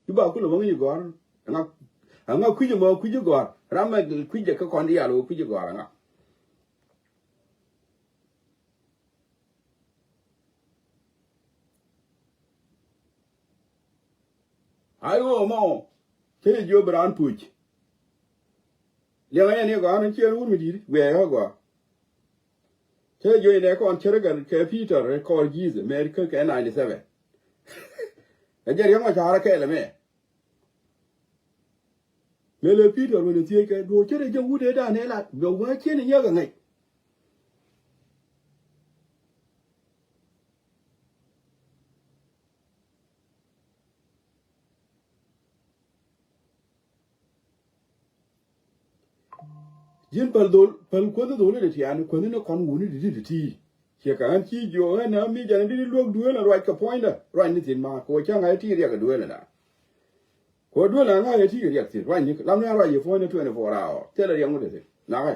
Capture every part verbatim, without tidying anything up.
Ci ba kulɛ bä ŋi̱c gɔ̱a̱r. Ɛŋa, ɛŋa kui̱c ɛmɔ kui̱c gɔ̱a̱r. Ram mɛ kui̱c jɛ kä kɔn diaal wä kui̱c gɔ̱a̱r ɛŋa. Ai ɣöö mɔ cä jɛ jiök bi raan puc. Liɛŋɛ yɛn i̱ gɔaa ni ciɛ wur mi di̱i̱t wiɛɛk ɣä gɔaa. Cä jɛ jiök inɛ kɔn cärä gɛr kɛ Peter kɔɔr Jesus mɛɛr kä kɛ ninety seven. Ɛ jɛ riɛŋ mɔ ca̱rä kɛɛl ɛmɛ. Mëë lɛ Peter wën ɛ thiec kɛ duɔ̱ɔ̱r ce̱t ɛ jɛ wut ëëdan ëë lat bɛ wee cien ɛ nyiäk ɛ ŋäc. Ji̱n päl dhol, päl kuänh dhol i̱ tiani kuänh ni kɔn wuni di di di ti. Ciɛ ka ɣän ci jiɔ ɣän na mi jɛn di di luäk duel ɛ ruac kɛ puɔ̱nydä ruac ni thin ma kɛ wä cäŋ a ti riɛk ɛ duel ɛ na. Kɛ wä duel ɛ ŋa̱ ɛ ti riɛk thin ruac ni lam ni a ruac yɛ puɔ̱nydä twenty four hour thilɛ riɛk ŋut ɛ thin. Nakä.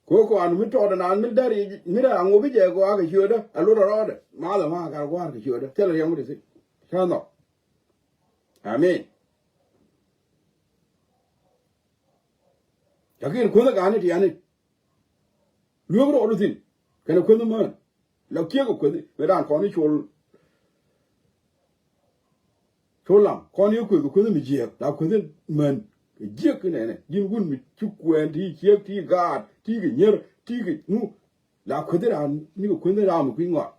Ko kɔan mi tɔɔt naan mi dari mi daa ŋobi jɛ gɔaa kɛ ciötdä a lot a rɔɔdɛ. Mathɛ ma kar gua̱a̱r kɛ ciötdä thilɛ riɛm mi ti thi̱n. Cä nhɔk. Amin. Lakin kuänh ɛ ga̱a̱ni tiani. Luek rɔɔdu thi̱n kɛnɛ kuänh mään. La kiɛk ɛ kuethi mëë dan kɔn i̱ col. Col lam kɔn i̱ kueth kɛ kuethi mi jiɛk la kuethi män. Kɛ jiɛk ki nɛnɛ ji̱n wun mi ci kuɛɛn ti ciɛk ti gaat ti kɛ nyier ti kɛ nu. La kuethi raan ni kɛ kuethi raan mi kui̱ ŋɔak.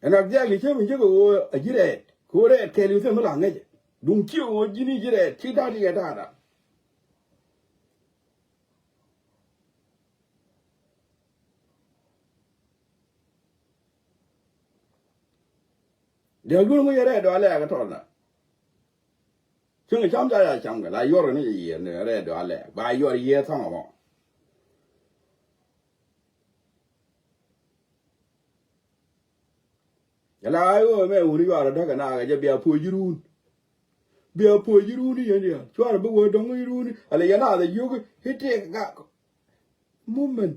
Ɛn a jiɛk li cä mi jiɛk kɛ ɣöö a ji̱ rɛɛt kɛ ɣöö rɛɛt kɛɛl i̱ thil mi la ŋäcɛ. Duŋ ci ɣöö ji̱n i̱ ji̱ rɛɛt ci da̱t i̱ kɛ da̱a̱da. Diɛl duel ŋuc yɛ rɛɛt dɔalɛ kɛ tɔl na. Cieŋ cam ca ya cam kɛ la yuɔr ni yiëë ni rɛɛt dɔalɛ ba yuɔr yiëë thaŋ ɛmɔ. Ala ai ɣöö mɛ wuni yuarɛ däk ɛnaakɛ jɛ bia puɔc ji̱ ruun. Bia puɔc ji̱ ruun i̱ yɛn diaal cuarɛ bi wee dɔ̱ŋ ji̱ ruun i̱ ala yɛn naath ɛ jiök i̱ tëëk gak. Movement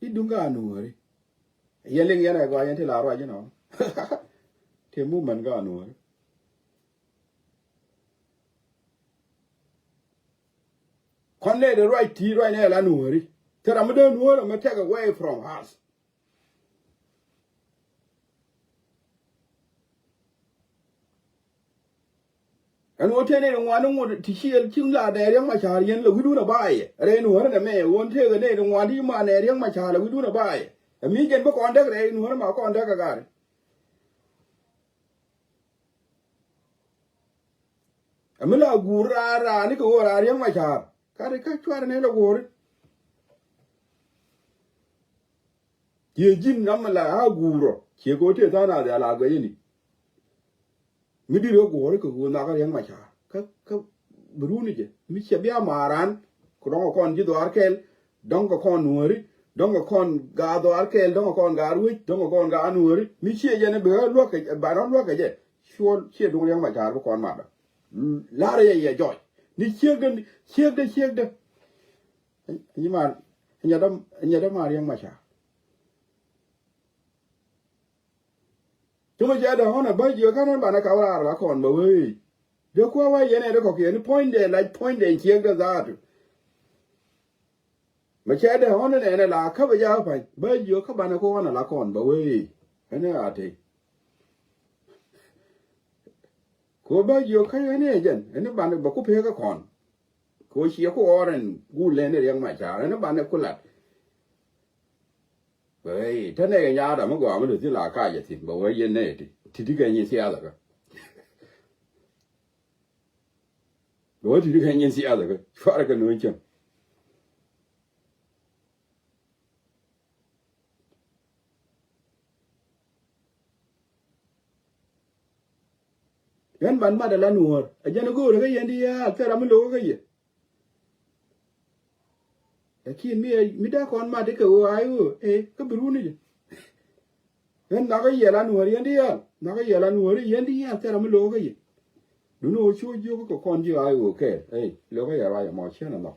i̱ duŋ ka nuɔɔri. Yɛn liŋ yɛn ɛ gɔaa yɛn ti la ruac inɔ. Tëë movement ka nuɔɔri. Kɔn nɛy de ruac ti̱i̱ ruac nɛy la nuɔɔri. Te ram mi dee nuɔɔri mɛ take away from us. Ɛn ɣöö tëë nɛy ŋuan ni ŋot ti ciël ci la dɛɛ Riɛk Macar yɛn la wi̱dun a baayɛ rɛy nuɔ̱ɔ̱rä nɛ mɛ ɣöö tëëkɛ nɛy ŋuan ti ma nɛɛ Riɛk Macar la wi̱dun a baayɛ. Ɛ mi jɛn bi kɔn däk rɛy nuɔ̱ɔ̱rä ma kɔn däk a gaari. Ɛ mi la guur raar raar ni kɛ ɣöö raar Riɛk Macar ka ri kä cuarɛ nɛy la guuri. Ciɛ ji̱n namɛ la a guurɔ ciɛ kɛ wä tëë tha̱a̱ŋ a dhial a guɛcäni. Mi di̱t kɛ guɔ̱ɔ̱ri kɛ ɣöö nhɔakä Riɛk Macar kä kä bi runi jɛ mi ciɛ bia maaran. Kɛ dɔ̱ŋ kɛ kɔn ji̱ dhɔaar kɛɛl dɔ̱ŋ kɛ kɔn nuɔ̱ɔ̱ri dɔ̱ŋ kɛ kɔn gaa dhɔaar kɛɛl dɔ̱ŋ kɛ kɔn gaa ruec dɔ̱ŋ kɛ kɔn gaa nuɔ̱ɔ̱ri mi ciɛ jɛn bi ɣä luäk kɛ ba rɔ̱ luäk kɛ jɛ. Cuɔl ciɛ duŋ Riɛk Macar bi kɔn matdä. La̱rä yɛ yɛ jɔc ni ciekdä ciekdä ciekdä. Nyi ma nyɛ däm nyɛ däm a Riɛk Macar. Cumɛ cɛ dee ɣɔn a bä jiök kä nɛn banɛ kap raar la kɔn bä wee. Dee kuä wä yɛn ɛ dee kɔk yɛn puɔ̱nydɛ lac puɔ̱nydɛ ciekdɛ dhaatu. Mɛ cɛ dee ɣɔn nɛn ɛ la käp ɛ jakä pa̱ny bä jiök kä banɛ ku ɣɔn a la kɔn bä wee. Ɛn ɛ a tee. Ku bä jiök kä yɛn ɛ jɛn ɛn banɛ bä ku pek kä kɔn. Ku ciɛ ku ɣɔr ɛn gul lɛn ɛ Riɛk Macar ɛn banɛ ku lat. Bɛ wee te nɛy kɛ nyaat amä gɔaa mi lɛ thi̱n la kac ɛ thi̱n bɛ wee yɛn nɛy ti ti ti kɛ nyin thiath ɛ kä. Bɛ wee ti ti kɛ nyin thiath ɛ kä cuarɛ kɛ no̱o̱ŋ cäŋ. Yɛn ban mat ala nuɔ̱ɔ̱r a jɛn a go̱o̱rä kä yɛn di yaal thɛr ami lo̱k kä yɛ. Lakin mi mi dee kɔn mat ikɛ ɣöö ay ɣöö ɛ kä bi runi jɛ. Yɛn nhɔakä yɛl a nuɔ̱ɔ̱r yɛn di yaal nhɔakä yɛl a nuɔ̱ɔ̱r yɛn di yaal thɛr ami lo̱k kä yɛ. Duni ɣöö cu jiök kɛ kɔn ji̱ ay ɣöö kɛɛl ɛ lo̱k kä yɛ ruac ɛmɔ ciɛn ɛ nhɔk.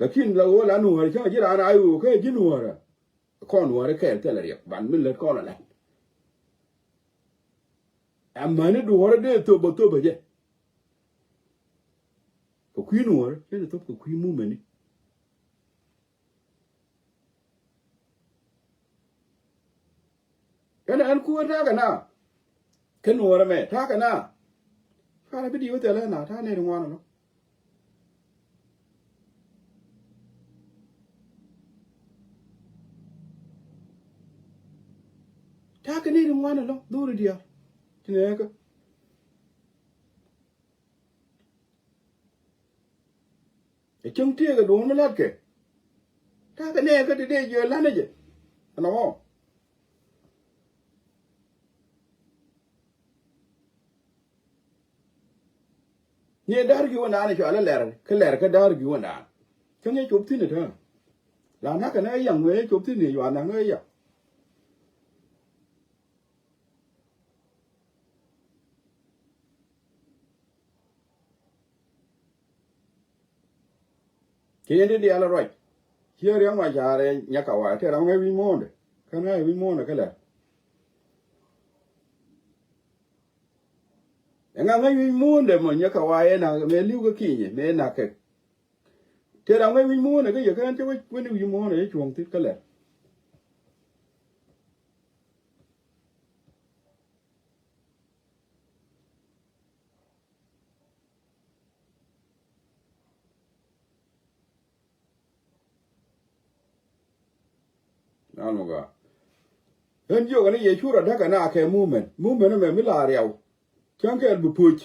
Lakin la ɣöö la nuäärä cäŋ ji̱ raan a ɣöö kä ji̱ nuäärä. Kɔn nuäärä kɛɛl thilɛ riɛk ban mi lät kɔn a lät. Amäni duɔ̱ɔ̱rä dee thop bä thop bä jɛ. Kɛ kui̱ nuɔ̱ɔ̱rä cɛ ni thop kɛ kui̱ mumɛni. Kɛnɛ ɛn kuäär ta̱a̱ kɛ na. Kɛ nuɔ̱ɔ̱rä mɛ ta̱a̱ kɛ na. Cuarɛ bi di̱i̱t wä thilɛ na ta̱a̱ nɛy ti ŋuan ɛlɔ. Ta̱a̱ kɛ nɛy ti ŋuan ɛlɔ dho̱ri diaal. Ti nɛɛkä. Ɛ cäŋ tëëkɛ duɔ̱ɔ̱r mi la̱tkɛ. Ta̱a̱ kɛ nɛɛkä ti dee jiɛ la̱nɛ jɛ. Ɛnɔ ɣɔɔ. Ni da̱r gi̱ wä naan cɔal ilɛr kä lɛr kä da̱r gi̱ wä naan. Cä ŋi̱ cop thi̱n ɛ tääŋ. La na̱kɛ ni ɛ yaŋ wee cop thi̱n ni yuan na̱ŋ ɛ yaŋ. Ci yɛn ti diaal ruac. Ci riɛŋ ma ca̱rɛ nyɛ ka wa̱a̱ tëë ram ŋäc wi̱c muɔ̱ɔ̱ndɛ. Kä ŋäc wi̱c muɔ̱ɔ̱ndɛ kä lɛr. Ɛŋa ŋäc wi̱c muundɛ mɔ nyɛ kɛ wa yɛ nak mɛ li̱w kä kinyɛ mɛ nak kɛ. Tëë ram ŋäc wi̱c muundɛ kä yɛ kään cä wec wen wi̱c muundɛ cä cuɔ̱ŋ thit kä lɛr. Naan mɔ gɔaa. Ɣän jiök ni yɛ cu rɔ däk ɛn a kɛ movement. Movement ɛmɛ mi la riɛw. Cäŋ kɛɛl bi puc.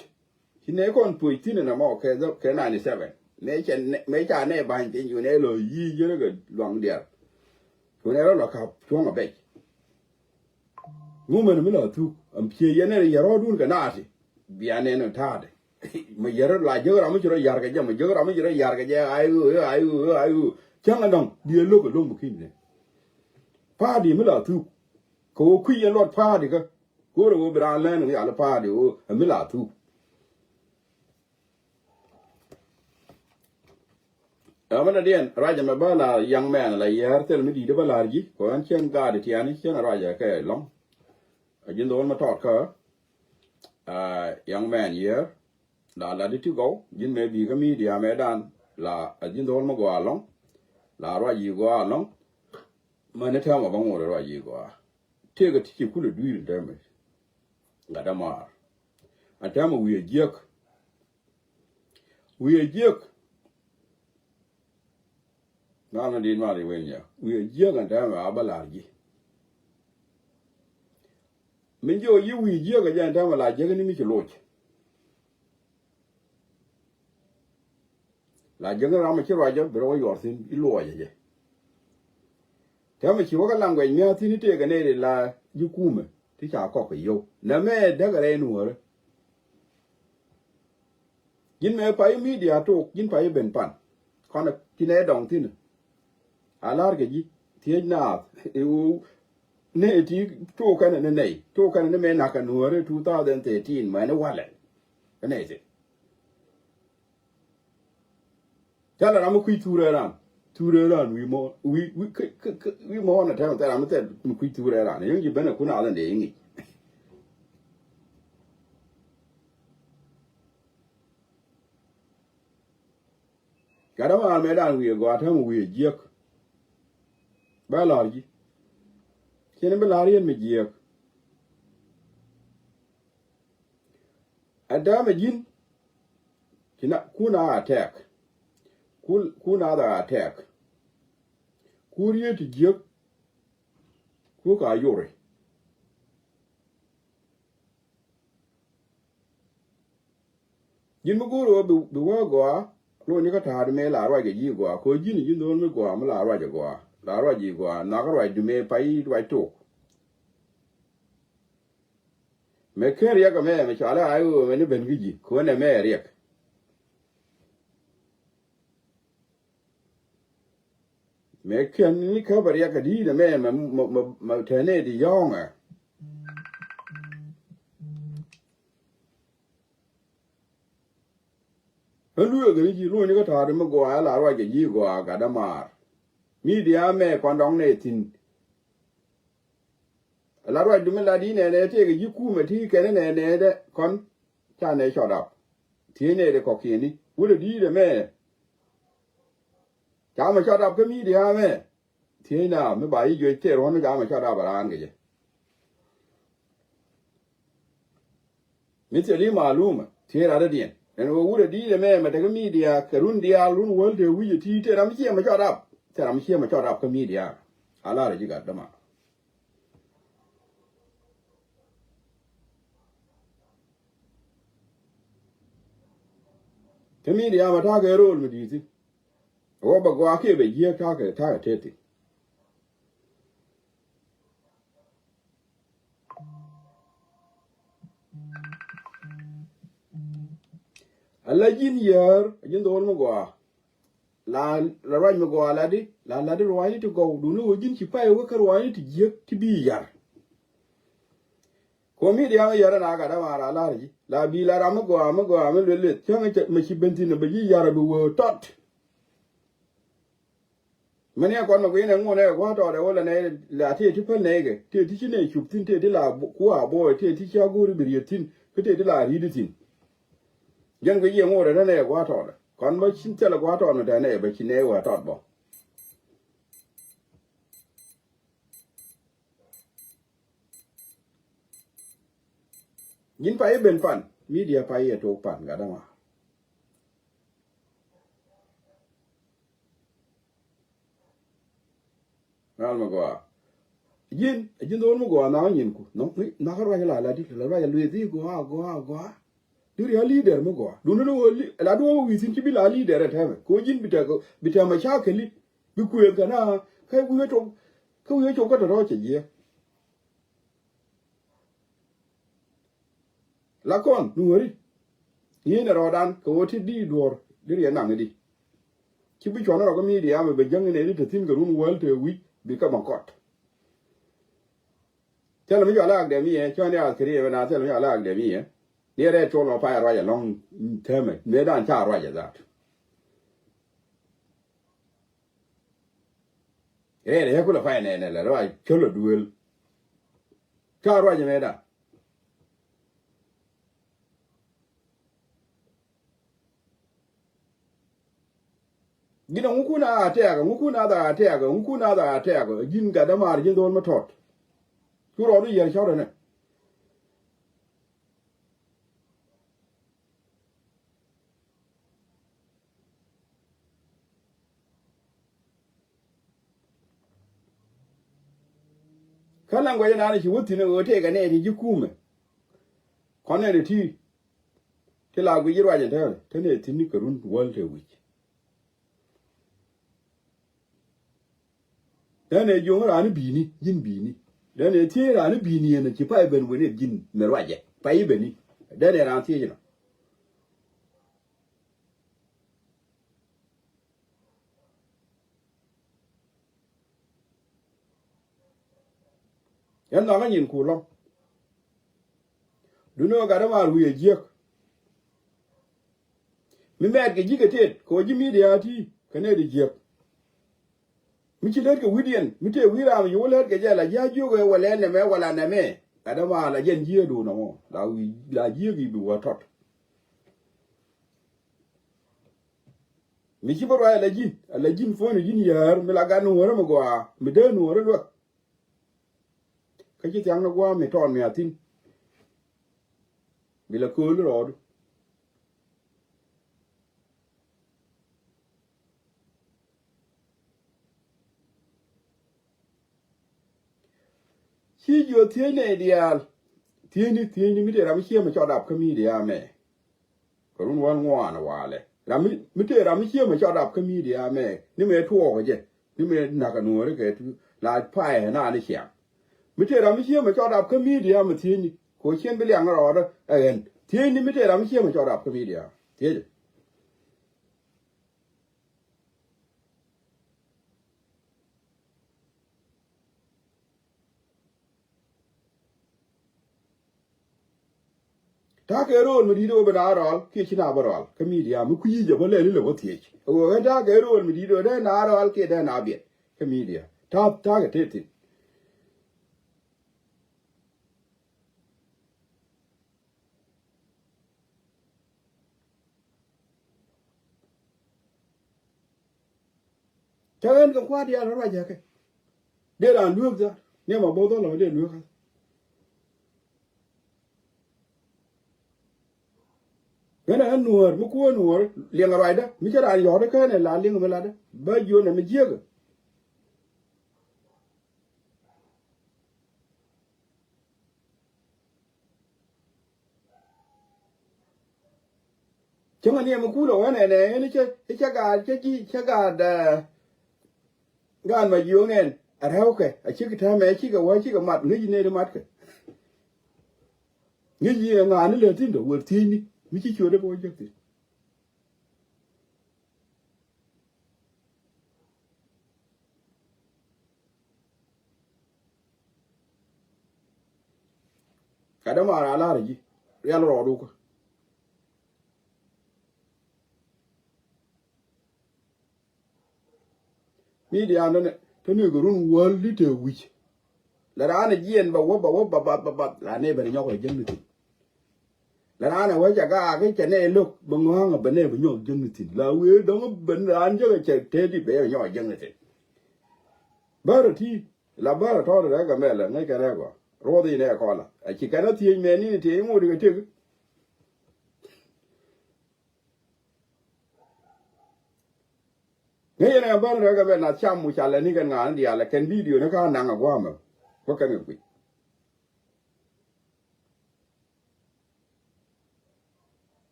Ci nɛ kɔn puc thi̱n ɛn ɛmɔ kɛ dhɔk kɛ ninety seven. Mëë ca nɛ, mëë ca nɛ ba̱ny piny cu nɛ lɔ yi̱ yärä kɛ luaŋ diaal. Cu nɛ rɔ lɔ kap cuɔ̱ŋ a bɛc. Movement mi la thuk. Ɛm cie yɛn ɛ yɛ rɔɔdun kɛ naati. Bia nɛn ta̱a̱dɛ. Ma yɛr la jek ram mi ci rɔ yar kɛ jɛ, ma jek ram mi ci rɔ yar kɛ jɛ, ay ɣöö, ay ɣöö, ay ɣöö. Cäŋ ɛnɔŋ, bi ɛ lo̱k ɛ lo̱ŋ bi ki̱n nɛ. Pa̱a̱di mi la thuk. Kɛ ɣöö kui̱ yɛn luɔt pa̱a̱di kä. Go̱o̱rɛ ɣöö bi raan lɛn ɣöö yal pa̱a̱di ɣöö ɛ mi la thuk. Ɛ mɛn a diɛn ruac ɛmɛ bä la young man la yɛɛr thil mi di̱i̱t bä la̱r ji̱ kɛ ɣän cien gaat tiani cien a ruac ɛ kɛ lɔ̱ŋ. A ji̱n dho̱l ma tɔt kä a young man yɛɛr la la di ti gɔw ji̱n mɛ bi̱i̱ kä media mɛ dan la a ji̱n dho̱l ma gɔaa lɔ̱ŋ. La ruac yi gɔaa lɔ̱ŋ. Mäni tɛmɛ bä ŋot ruac yi gɔaa. Tëëkɛ ti ci kulɛ dui̱r in tɛmɛ. Gat dämaar. Ɛn täämɛ wi̱i̱ ɛ jiäk. Wi̱i̱ ɛ jiäk. Naan mi di̱i̱t mal i̱ wen nya wi̱i̱ ɛ jiäk ɛn täämɛ a bä la̱r ji̱. Min jiök yi̱ wi̱i̱ jiäk ɛ jɛ ɛn täämɛ la jiäk ni mi ci loc. La jiäk ni ram mi ci ruacä bi rɔ wä yuɔr thi̱n i̱ luɔcä jɛ. Täämɛ ci wä kä language mia̱a̱ thi̱n i̱ tëëkɛ nɛy ri la ji̱ kumɛ ti ca kɔk kɛ yio̱w nɛ mɛ däk rɛy nuäärä. Ji̱n mɛ pay media tok ji̱n pay ben pan kɔn ti nɛ dɔŋ thi̱n. A la̱r kɛ ji̱ thiec naath i̱ ɣöö nɛ ti tok kɛnɛ ni nɛy tok kɛnɛ ni mɛ na̱k kɛ nuäärä two thousand thirteen mɛ ni walɛ. Kɛ nɛy thi̱n. Thilɛ ram mi kui̱ thurɛ ran. Thurɛ ran wi̱i̱ mɔ wi̱i̱ wi̱i̱ kä kä kä wi̱i̱ mɔ na tɛm thilɛ ram mi thil mi kui̱ thurɛ ran yäŋ ji̱ ben a kun a lɛ nde iŋic. Gat dämaar mɛ dan wi̱i̱ gɔaa tɛm wi̱i̱ jiäk. Bɛ la̱r ji̱. Cin bi la̱r yɛn mi jiäk. Ɛn täämɛ ji̱n ci na kun a attack. Kun kun a the attack. Kun riet ti jiäk. Kun ka yori. Ji̱n mi go̱o̱r ɣöö bi wä gɔaa. Lo̱nyä kä ta̱a̱t mëë la ruac kɛ ji̱ gɔaa kɛ ji̱n ji̱n dho̱o̱n mi gɔaa mi la ruac kɛ gɔaa la ruac ji̱ gɔaa nhɔakä ruac di mëë pay ruac tok. Mɛ ken riɛk ɛmɛ mɛ cɔalɛ a i̱ ɣöö mɛ ni ben kä ji̱ kɛ ɣöö nɛ mɛ riɛk. Mɛ ken ni kä bɛ riɛk kä di̱i̱t ɛmɛ mɛ mɛ mɛ tɛnɛ di yɔ̱ɔ̱ŋɛ. Ɣän lueek ɣän ji̱ luɔ̱nyni kä ta̱a̱t mi gɔaa ɛ la ruac kɛ ji̱ gɔaa gat dämaar. Midia mɛ kɔn dɔ̱ŋ nɛ thi̱n. Ɛ la ruacdu mi la di nɛnɛ tëëkɛ ji̱ kumɛ ti kɛn nɛnɛ dɛ kɔn ca nɛ cɔt ap. Thiec nɛ dɛ kɔkiɛni wulɛ di̱i̱t ɛmɛ. Ca mɛ cɔt ap kä midia mɛ. Thiec na mi ba yi juec tëë ruɔ̱n mi ca mɛ cɔt ap a raan kɛ jɛ. Mi thil i̱ malumɛ thiec rat dädiɛn ɛn ɣöö wut ɛ di̱i̱t ɛmɛ mɛ tekä midia kɛ run diaal run wäl te wi̱c ɛ ti̱i̱ te ram ciɛ mɛ cɔt rap. Te ram ciɛ mɛ cɔt rap kä midia. A lar ɛ ji̱ gat däma. Kä midia mɛ ta̱a̱ kɛ rool mi di̱i̱t thi̱n. Ɣöö bɛ gɔaa kiɛ bɛ jiääk ta̱a̱ kɛ ta̱a̱ kɛ tëë thi̱n. Ala ji̱n yär a ji̱n dho̱o̱l mi gɔaa. La la ruac mi gɔaa la di la la di ruaacni ti gɔw duni ɣöö ji̱n ci pay wä kä ruaacni ti jiäk ti bi yar. Komi diaŋ yär ɛn a gat dämaar a lar ji̱ la bi la ram mi gɔaa mi gɔaa mi lueth lueth cäŋ mi ci ben thi̱n bɛ ji̱ yar a bi wee tɔt. Mɛn yɛn kɔn mɛ gui̱n ɛ ŋun ɛ gua̱a̱r tɔɔdɛ wä lɛ nɛ la tëë ti päl nɛy kɛ tëë ti ci nɛy cup thi̱n tëë ti la ku a buɔɔy tëë ti ci a go̱o̱ri bi riet thi̱n kä tëë ti la ri̱t thi̱n. Jɛn gui̱c yɛ ŋun ɛ rɛn nɛ gua̱a̱r tɔɔdɛ kɔn bä ci thilɛ gua̱a̱r tɔɔdɛ tɛ nɛ bä ci nɛ wä tɔt bä. Ji̱n pay i̱ ben pan midia pay i̱ ɛ tok pan gat dämaar. Ral mi gɔaa. Ji̱n ɛ ji̱n dho̱o̱l mi gɔaa nhakɔ nyinku nhɔk nhakɔ ruac la la di la ruac a lueth i̱ gɔaa gɔaa gɔaa. Di rial lider mi gɔaa duni ni ɣöö la duɔ̱ɔ̱k wi̱i̱ thi̱n ci bi la lider ɛ tɛmɛ kɛ ɣöö ji̱n bi tɛk bi tɛmɛ ca kɛli. Bi kuëëth kɛ na kä wi̱i̱ ɛ tok kä wi̱i̱ ɛ cop kä tɔ̱tɔ̱ cɛ jiɛ. La kɔn nuɔ̱ri. Ŋi̱i̱n ɛ rɔɔdan kɛ ɣöö ti di duɔ̱ɔ̱r di riɛn naŋ di. Ci bi cuɔ̱n rɔ kä midia mɛ bɛ jäŋ inɛ di te thi̱n kɛ run wäl te wi̱c bi kä ma kɔt. Thilɛ mi cɔal ak dɛm iɛ cɔn di askari ɛ bɛ na thilɛ mi cɔal ak dɛm iɛ. Ni rɛɛ cuɔl ma pay ruac ɛlɔ̱ŋ. Täämɛ mëë dan ca ruac ɛ dhat. Rɛɛr ɛ kulɛ pay nɛnɛ lɛ ruac col ɛ duel. Ca ruac ɛ mɛ dan. Ji̱n ɛ ŋukun a tɛɛk ɛ ŋukun a dhak a tɛɛk ɛ ŋukun a dhak a tɛɛk ɛ ji̱n gat dämaar ji̱n dho̱l mi tɔt. Cu rɔɔdu yiɛr cɔt ɛnɛ. Kä language naan ci wä thi̱n ɣöö tëëkɛ nɛy ti ji̱ kumɛ. Kɔn nɛy ti ti la guic ji̱ ruac ɛn täämɛ te nɛy thi̱n ni kɛ run wäl te wi̱c. Dɛn ɛ juɔ̱ŋ raan i̱ bi̱i̱ni ji̱n bi̱i̱ni. Dɛn ɛ thiec raan i̱ bi̱i̱ni ɛn ci pay ben wen i̱ ji̱n mɛ ruacɛ pay i̱ beni. Dɛn ɛ raan thiec nɔ. Yɛn nhɔakä nyin ku lɔ̱ŋ. Duni ɣä gat dämaar wi̱i̱ ɛ jiäk. Mi mɛɛt kɛ ji̱ kɛ tet kɛ ɣöö ji̱ midia ti kɛ nɛy ti jiäk. Mi ci lät kɛ wi̱diɛn mi tëë wi̱i̱ ram ci wä lät kɛ jɛ la ji̱ a jiök ɛ wala ɛn nɛmɛ wala nɛmɛ. Gat dämaar la jɛn jiääkdun ɛmɔ la wi̱i̱ la jiääk i̱ bi wä tɔt. Mi ci bä ruac ala ji̱n ala ji̱n puɔ̱nydu ji̱n yäär mi la gat nuɔ̱ɔ̱rä mi gɔaa mi dee nuɔ̱ɔ̱rä luäk. Kä ci thia̱ŋ ni gua̱a̱m mi tɔɔn mi a thi̱n. Bi la kööl rɔɔdu. Ci jiɔ thiec nɛy diaal. Thiecni thiecni mi tëë ram mi ciëmɛ cɔt dap kä midia mɛ. Kɛ run wal ŋuan walɛ ram mi tëë ram mi ciëmɛ cɔt dap kä midia mɛ ni mɛ tuɔɔk jɛ ni mɛ nak a nuɔri kɛ tu la payɛ na ni ciaŋ. Mi tëë ram mi ciëmɛ cɔt dap kä midia mɛ thiecni ko cien bi liaŋ rɔɔdɛ ɛ ɣɛn thiecni mi tëë ram mi ciëmɛ cɔt dap kä midia thiecɛ. Ta̱a̱ kɛ rööl mi di̱i̱t ɣöö bi na rɔal kiɛ ci na bi rɔal kä midia mi kui̱ ji̱ jɛ bä lɛli lɛ bä thiec. Ɣöö ɣän ta̱a̱ kɛ rööl mi di̱i̱t ɣöö dee na rɔal kiɛ dee na biɛt kä midia. Ta̱a̱ ta̱a̱ kɛ tëë thi̱n. Cä ɣän kɛ kua̱r diaal ruac jakɛ. Dee raan lueek dhar niɛm a bo̱o̱th ɣä lɔ dee lueek ɣä. Ɣän a ɣän nuäär mi kuäär nuäär liɛŋ a ruacdä mi cä raan yɔ̱ɔ̱t kä ɣän ɛ la liɛŋ mi latdä bä jiön ɛ mi jiäkä. Cäŋ aniɛm mi kulɛ wä nɛnɛ ɛn cä cä gaat cä ji̱ cä gaat. Gaat ma jiöŋ ɛn a rɛwkɛ a cikɛ täämɛ a cikɛ wä cikɛ mat ŋäc nɛy di matkɛ. Ŋäc yi ŋaani lɛ thi̱n tɔ wër thiecni mi ci ciötdä bä wä jek thi̱n. Ka dämaar a lar ji̱ rial rɔɔdu kä. Midia nɛ te ni kɛ run wäl di te wi̱c. Lɛ raan ɛ jiɛn bɛ wäp bɛ wäp bɛ bath bɛ bath la nɛ bɛ ni nyɔk ɛ jäŋ ni thi̱n. La raan ɛ wee ca gaak i̱ cɛ nɛ lo̱k bɛ ŋɔ̱a̱ŋ ɛ bɛ nɛ bɛ nyɔk jäŋ ni thi̱n la wee dɔ̱ŋ bɛ raan jäk ɛ cɛ tëë di bɛ nyɔk jäŋ ni thi̱n. Bärä ti la bärä tɔ̱ rɛk ɛ mɛlɛ ŋäc kɛ rɛk ɔ ruɔth in ɛ kɔla ɛ ci kɛn ɛ thiec mɛni ni tiec ŋot ikɛ tiek. Ŋäc yɛn ɛ bärä rɛk ɛ mɛl na cam mu ca lɛ ni kɛn ŋa̱a̱n diaal ɛ kɛn bidio ni ka naŋ ɛ gua̱a̱mɛ. Bä kɛn kɛ kui̱.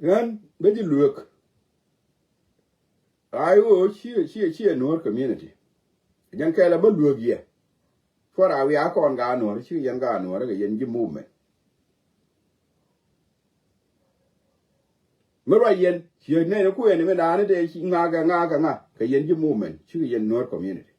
Ɣän bä ji̱ lueek. Ɣa̱c ɣöö ciɛ ciɛ ciɛ Nuɔ̱ɔ̱r community. Jɛn kɛɛl ɛ bä lueek yɛ. Cuɔr a wiaa kɔn gaa Nuɔ̱ɔ̱r cikɛ yɛn gaa Nuɔ̱ɔ̱r kɛ yɛn ji̱ movement. Mi ruac yɛn ciɛ nɛn kuëëni mi daani dee ŋa̱a̱kɛ ŋa̱a̱kɛ ŋa̱ kɛ yɛn ji̱ movement cikɛ yɛn Nuɔ̱ɔ̱r community.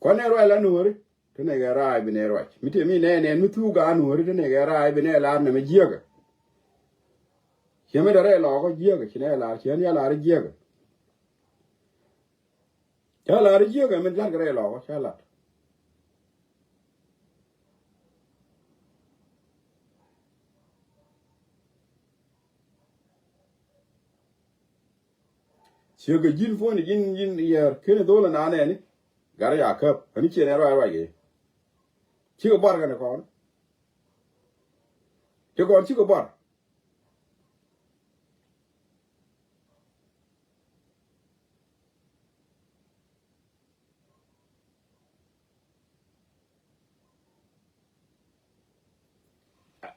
Kuanɛ ruac la nuɔ̱ɔ̱ri te nɛ kɛ raay bi nɛ ruac mi te mi nɛ nɛn mi thuk gaa nuɔ̱ɔ̱ri te nɛ kɛ raay bi nɛ lar nɛ mɛ jiäkä. Ciɛ mi dɛ rɛy lɔɔkä jiäkä ci nɛ lar ciɛ ni a lar jiäkä. Ca lar jiäkä mi lar kɛ rɛy lɔɔkä ca lar. Ciɛ kɛ ji̱n puɔ̱ni ji̱n ji̱n yɛɛr keni dho̱l ɛn anɛni. Gat rɛy a käp ɛni ciɛ nɛ ruac ruac kɛ. Cikɛ buar kɛn kɔn. Ti kɔn cikɛ buar.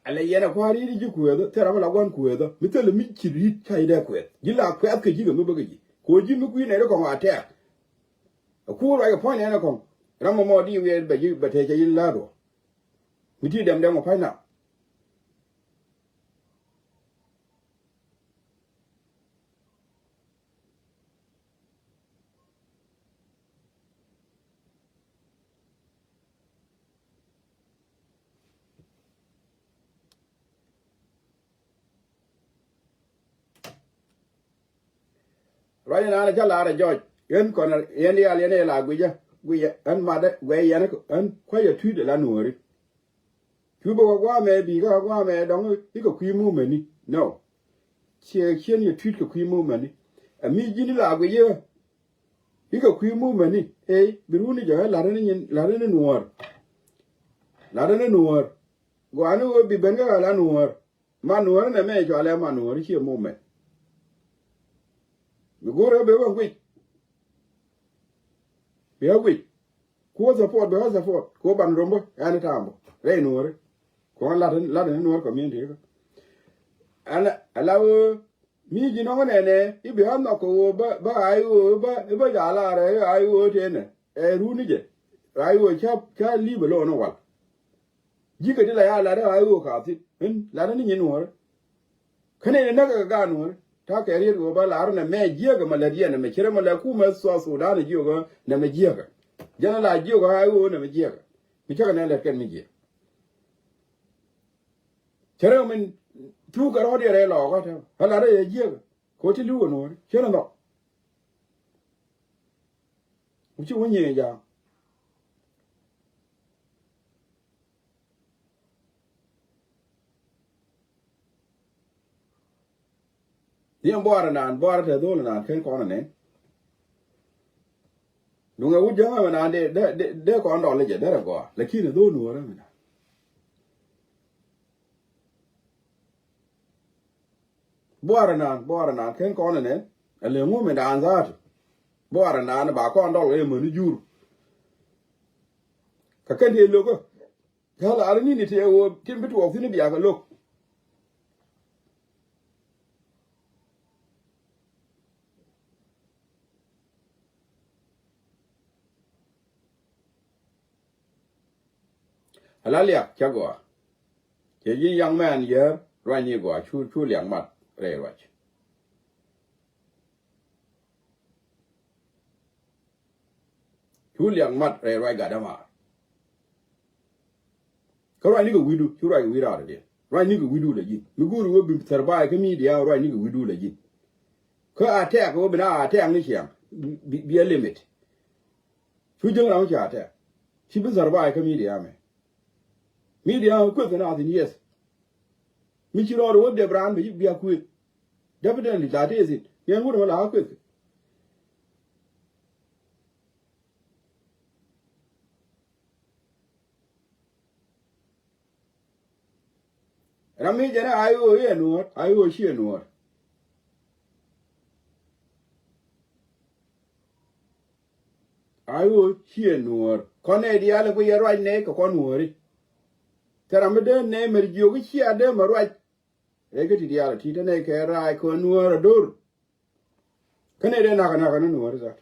Ala yɛn a kua̱r yit ji̱ kueethä thil ram ala gua̱n kueethä mi thil mi ci ri̱t ca yit ɛ kuɛth ji̱ la kuɛth kɛ ji̱ kɛ mi bä kɛ ji̱. Kuɔ ji̱ mi kui̱ nɛy ri kɔŋ a tɛɛk. A kuur ruac kɛ puɔ̱ny nɛn ɛ kɔŋ ram mɔmɔ di wiɛɛr bɛ ji̱ bɛ tɛc ca yit la̱r ruɔ. Mi ti dɛm dɛm ɔ pa̱ny na. Ruac in an ca lar a jɔc yɛn kɔn yɛn diaal yɛn ɛ la guicä guicä ɛn matdä guɛ yɛn ɛn kua̱c a tui̱t ɛ la nuɔ̱ɔ̱ri. Cu bä wä gua̱a̱mɛ bi̱i̱ kä wä gua̱a̱mɛ dɔ̱ŋ i̱ kɛ kui̱ mumɛni. No. Ciɛ ciɛn yɛ tui̱t kɛ kui̱ mumɛni. Ɛ mi ji̱n i̱ la guic i̱ kɛ kui̱ mumɛni ëë bi runi jɛ ɣä la̱t ni nyin la̱t ni nuɔ̱ɔ̱r. La̱t ni nuɔ̱ɔ̱r. Gua̱a̱ni ɣöö bi ben kä ɣä la nuɔ̱ɔ̱r. Man nuɔ̱ɔ̱r nɛ mɛ cualɛ man nuɔ̱ɔ̱r ciɛ mumɛn. Mi go̱o̱r ɣä ben wä guic. Bia guic. Kuɔ support bia support kuɔ ban rombo ɛn tambo rɛy nuɔri. Kuɔ lat lat ni nuɔri community ka. Ɛn ala wä mi ji nɔŋ nɛnɛ i̱ bia nhɔk kɛ wä ba ba ai wä ba ba jala rɛ ai wä tɛnɛ ɛ runi jɛ. ray ɣöö ca, ca li̱i̱p ɛ lo̱o̱n ɛ wal. Ji̱ kɛ ti la ya lat ɛ ray ɣöö ka thi̱n. Ɣän lat ɛ ni nyin nuɔ̱ɔ̱rä. Kä nɛy ni näk kɛ gaat nuɔ̱ɔ̱rä. Ta̱a̱ kɛ riet ɣöö ba lar nɛ mɛ jiäkä mɛ lät yɛn nɛ mɛ cierɛ mɛ lät kumɛ South Sudan jiök ɣöö nɛ mɛ jiäkä. Jɛn la jiök ɣöö ray ɣöö nɛ mɛ jiäkä. Mi cäkɛ nɛ lät kɛn mi jiäk. Cä rɛw min thuk kɛ rɔ̱diɛn rɛy lɔɔkä tɛ ɣä lat rɛy ɛ jiäkä. Kɛ ɣöö ti li̱w kɛ nuɔ̱ɔ̱ri cä rɛ nhɔk. Ku ci wä nyiëë ja̱a̱ŋ. Ni ɛn buaarɛ naan buaarɛ tɛ dho̱l naan ken kɔn ɛ nɛn. Duŋɛ wut jäŋä mɛ naan dee, dee, dee, dee kɔn dɔl jɛ derɛ gɔaa. Lakin ɛ dho̱l nuɔ̱ɔ̱rä mɛ naan. Buaarɛ naan, buaarɛ naan ken kɔn ɛ nɛn. Ɛ lɛ ŋu mɛ naan zaatu. Buaarɛ naan ba kɔn dɔl ɛ mɛ ni jur. Kä kɛn tëë lo̱kä. Kä lar ni ni tëë ɣöö tin bi tuɔɔk thi̱n biakɛ lo̱k. Ala liak ca gɔaa. Cɛ ji̱ yaŋ mɛn yär ruacni gɔaa cu, cu liak mat rɛy ruac. Cu liak mat rɛy ruac gat dämaar. Kä ruacni kɛ wi̱du cu ruac kɛ wi̱i̱ raar diɛ. Ruacni kɛ wi̱du la ji̱n. Mi go̱o̱ri wä bi thɛr ba̱a̱ kä midia ruacni kɛ wi̱du la ji̱n. Kä a tɛk wä bi na a tɛk ni ciaŋ. Bi, bi a limit. Cu jäŋ ram ca tɛk. Ci bi thɛr ba̱a̱ kä midia mɛ. Midia kueth kɛ na thin yes. Mi ci rɔɔd wä dep raan bi, bi a kueth. Definitely that is it. Ni ɛn wut mɛ la a kueth. Ram mi jɛn a I O i̱ ɛ nuɔ̱ɔ̱r, I O ci ɛ nuɔ̱ɔ̱r. I O ci ɛ nuɔ̱ɔ̱r. Kɔn nɛ diaal ɛ ku yɛ ruac nɛ kɛ kɔn nuɔ̱ɔ̱ri. Thɛr ram mi dee nɛ mɛr jiök i̱ cia dee mɛ ruac. Ɛ kä ti diaal ɛ ti te nɛ kɛ rac kɛ nuɔ̱ɔ̱r ɛ do̱r. Kä nɛ dee nakä nakä ni nuɔ̱ɔ̱ri that.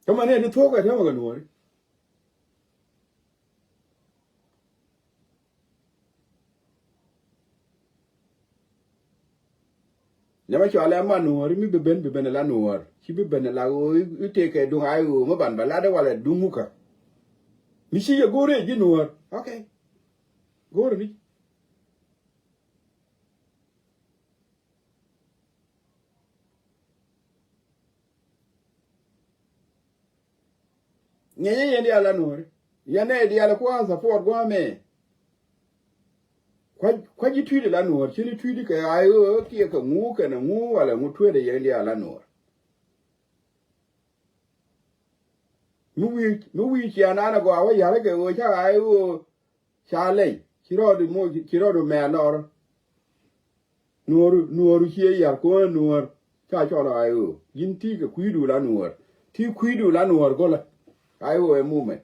Kä mɛ nɛ ni thuɔ̱k ɛ te mɛ kɛ nuɔ̱ɔ̱ri. Nɛ mɛ cɔal ɛ man nuɔ̱ɔ̱ri mi bi ben bi ben ala nuɔ̱ɔ̱r. Ci bi ben ala ɣöö i̱ tëëkɛ duŋ I O mi ban bɛ lat ɛ walɛ duŋ mukä. Mi ci yɛ go̱o̱ri ɛ ji̱ nuɔ̱ɔ̱r. Okay. Go̱o̱ri ni. Ŋiɛcɛ yɛn diaal a nuɔ̱ɔ̱ri. Yɛn nɛ diaal kua̱r support gua̱a̱mɛ. Kua̱, kua̱ ji̱ tui̱t la nuɔ̱ɔ̱r, ci ni tui̱t kɛ I O kiɛ kɛ ŋu kɛnɛ ŋu walɛ ŋu tueetɛ yɛn diaal a nuɔ̱ɔ̱r. Mi wi̱i̱, mi wi̱i̱ cia naan a gɔaa wä ya̱r kɛ ɣöö ca I O ca lɛy, ci rɔɔdu mo, ci rɔɔdu mɛ lɔr. Nuɔ̱ɔ̱ru, nuɔ̱ɔ̱ru ciɛ yar kuäär nuɔ̱ɔ̱r. Ca cɔl I O. Ji̱n ti kɛ kui̱du la nuɔ̱ɔ̱r. Ti kui̱du la nuɔ̱ɔ̱r go̱lä. I O ɛ movement.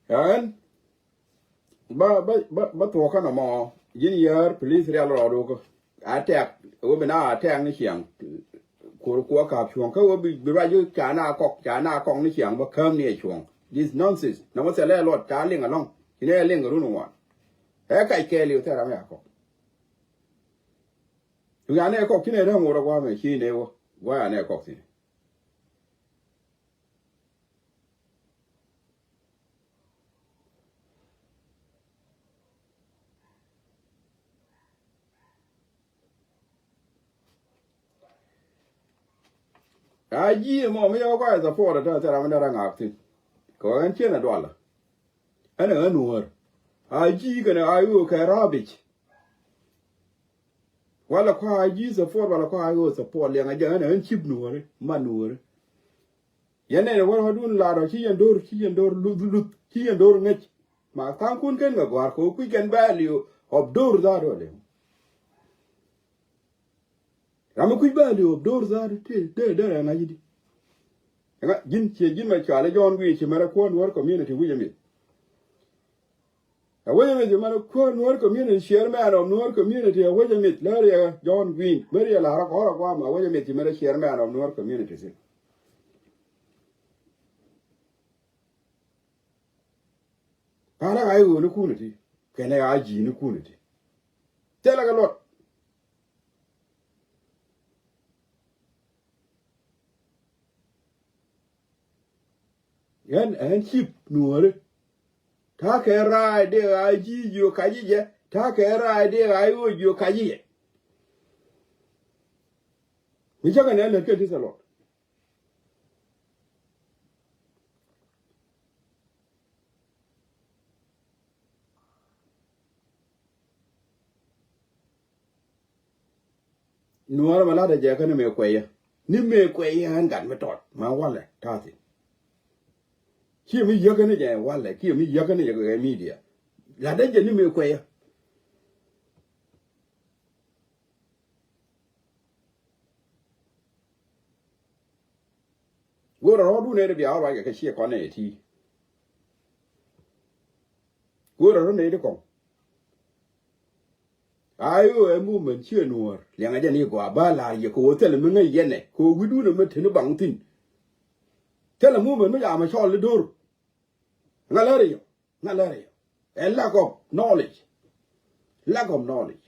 Ɛn ba, ba, ba, ba thuɔ̱kä nɔmɔ. Ji̱n yär, please, rial rɔɔdu kä. A tɛk, wä bi na a tɛk ni ciaŋ. Kur kuɔ kap cuɔ̱ŋ kä wä bi, bi ruac ca na kɔk, ca na kɔk ni ciaŋ ba käm ni ɛ cuɔ̱ŋ. This nonsense. Nɔmɔ thilɛ luɔt ca liŋ alɔŋ. Ci nɛ liŋ kɛ run ŋuan. Ɛ kac kɛɛliw thɛr ram ya kɔk. Cu ya nɛ kɔk ci nɛ däŋ wurɛ guamɛ ci nɛ wä. Gua ya nɛ kɔk thin. A ji̱ mɔ mi yɔ kɔc support tä thil ram mi dara ŋak thin. Kɛ ɣän cien a dualä. Ɛn ɛ ɣän nuɔ̱ɔ̱r. A ji̱ kɛnɛ a ɣöö kɛ rubbish. Wala kua a ji̱ support wala kua a ɣöö support liɛŋ a jɛ ɛn ɛ ɣän cip nuɔ̱ɔ̱ri ma nuɔ̱ɔ̱ri. Yɛn nɛn wä rɔ̱dun lar ɔ ci yɛn do̱r, ci yɛn do̱r luth luth, ci yɛn do̱r ŋäc. Ma tha̱a̱ŋkun ken kɛ gɔ̱a̱r kɛ wä kui̱ kɛn value of do̱r dhaat wä liŋ. Ram mi kui̱c bä liööp do̱r tha̱a̱t ti dee dee rɛn a ji̱ di. Ɛŋa ji̱n ciɛ ji̱n mɛ cɔal i̱ John Guic ci mɛrɛ kuäär Nuäär community wi̱c ɛmith. Ɛ wec ɛmith ci mɛrɛ kuäär Nuäär community, chairman of Nuäär community ɛ wec ɛmith lɛ riɛ John Guic mɛ riɛ la̱r ɛ kɔr ɛ guam ɛ wec ɛmith ci mɛrɛ chairman of Nuäär community thi̱n. Pa̱a̱n ɛ ɣa̱c ɣöönikun ɛ ti kɛnɛ ɣa̱c ji̱nikun ɛ ti. Thilɛ kɛ luɔt. Ɣän ɣän cip Nuääri. Ta̱a̱ kɛ raay dee ɣa̱c ji̱ jiök kac i̱ jɛ. Ta̱a̱ kɛ raay dee ɣa̱c ɣöö jiök kac i̱ jɛ. Mi cä kɛ nɛ lät kɛ ti thilɛ luɔt. Nuäärä mɛ latdä jɛ kä ni mëë kuɛyä ni mëë kuɛyä ɣän gat mi tɔt ma walɛ ta̱thi̱n. Kiɛ mi yäkä ni jɛ walɛ kiɛ mi yäkä ni jɛ kɛ media. Latdä jɛ ni mëë kuɛyä. Go̱o̱rä rɔ̱ɔ̱dun ëë ti bia wä ruac kɛ kɛ ciɛ kɔn ëë ti. Go̱o̱rä rɔ̱ nɛy ti kɔŋ. Ay ɣöö ɛ movement ciɛ Nuäär liɛŋɛ jɛ ni gɔaa ba la̱r yɛ kɛ ɣöö thilɛ mi ŋäc yɛn ɛ kɛ ɣöö wi̱dun ɛmɛ te ni baŋ thi̱n. Thilɛ movement mi ca mɛ cɔl i̱ do̱r. Ŋa lär yɛ ŋa lär yɛ. Ɛ lack of knowledge. Lack of knowledge.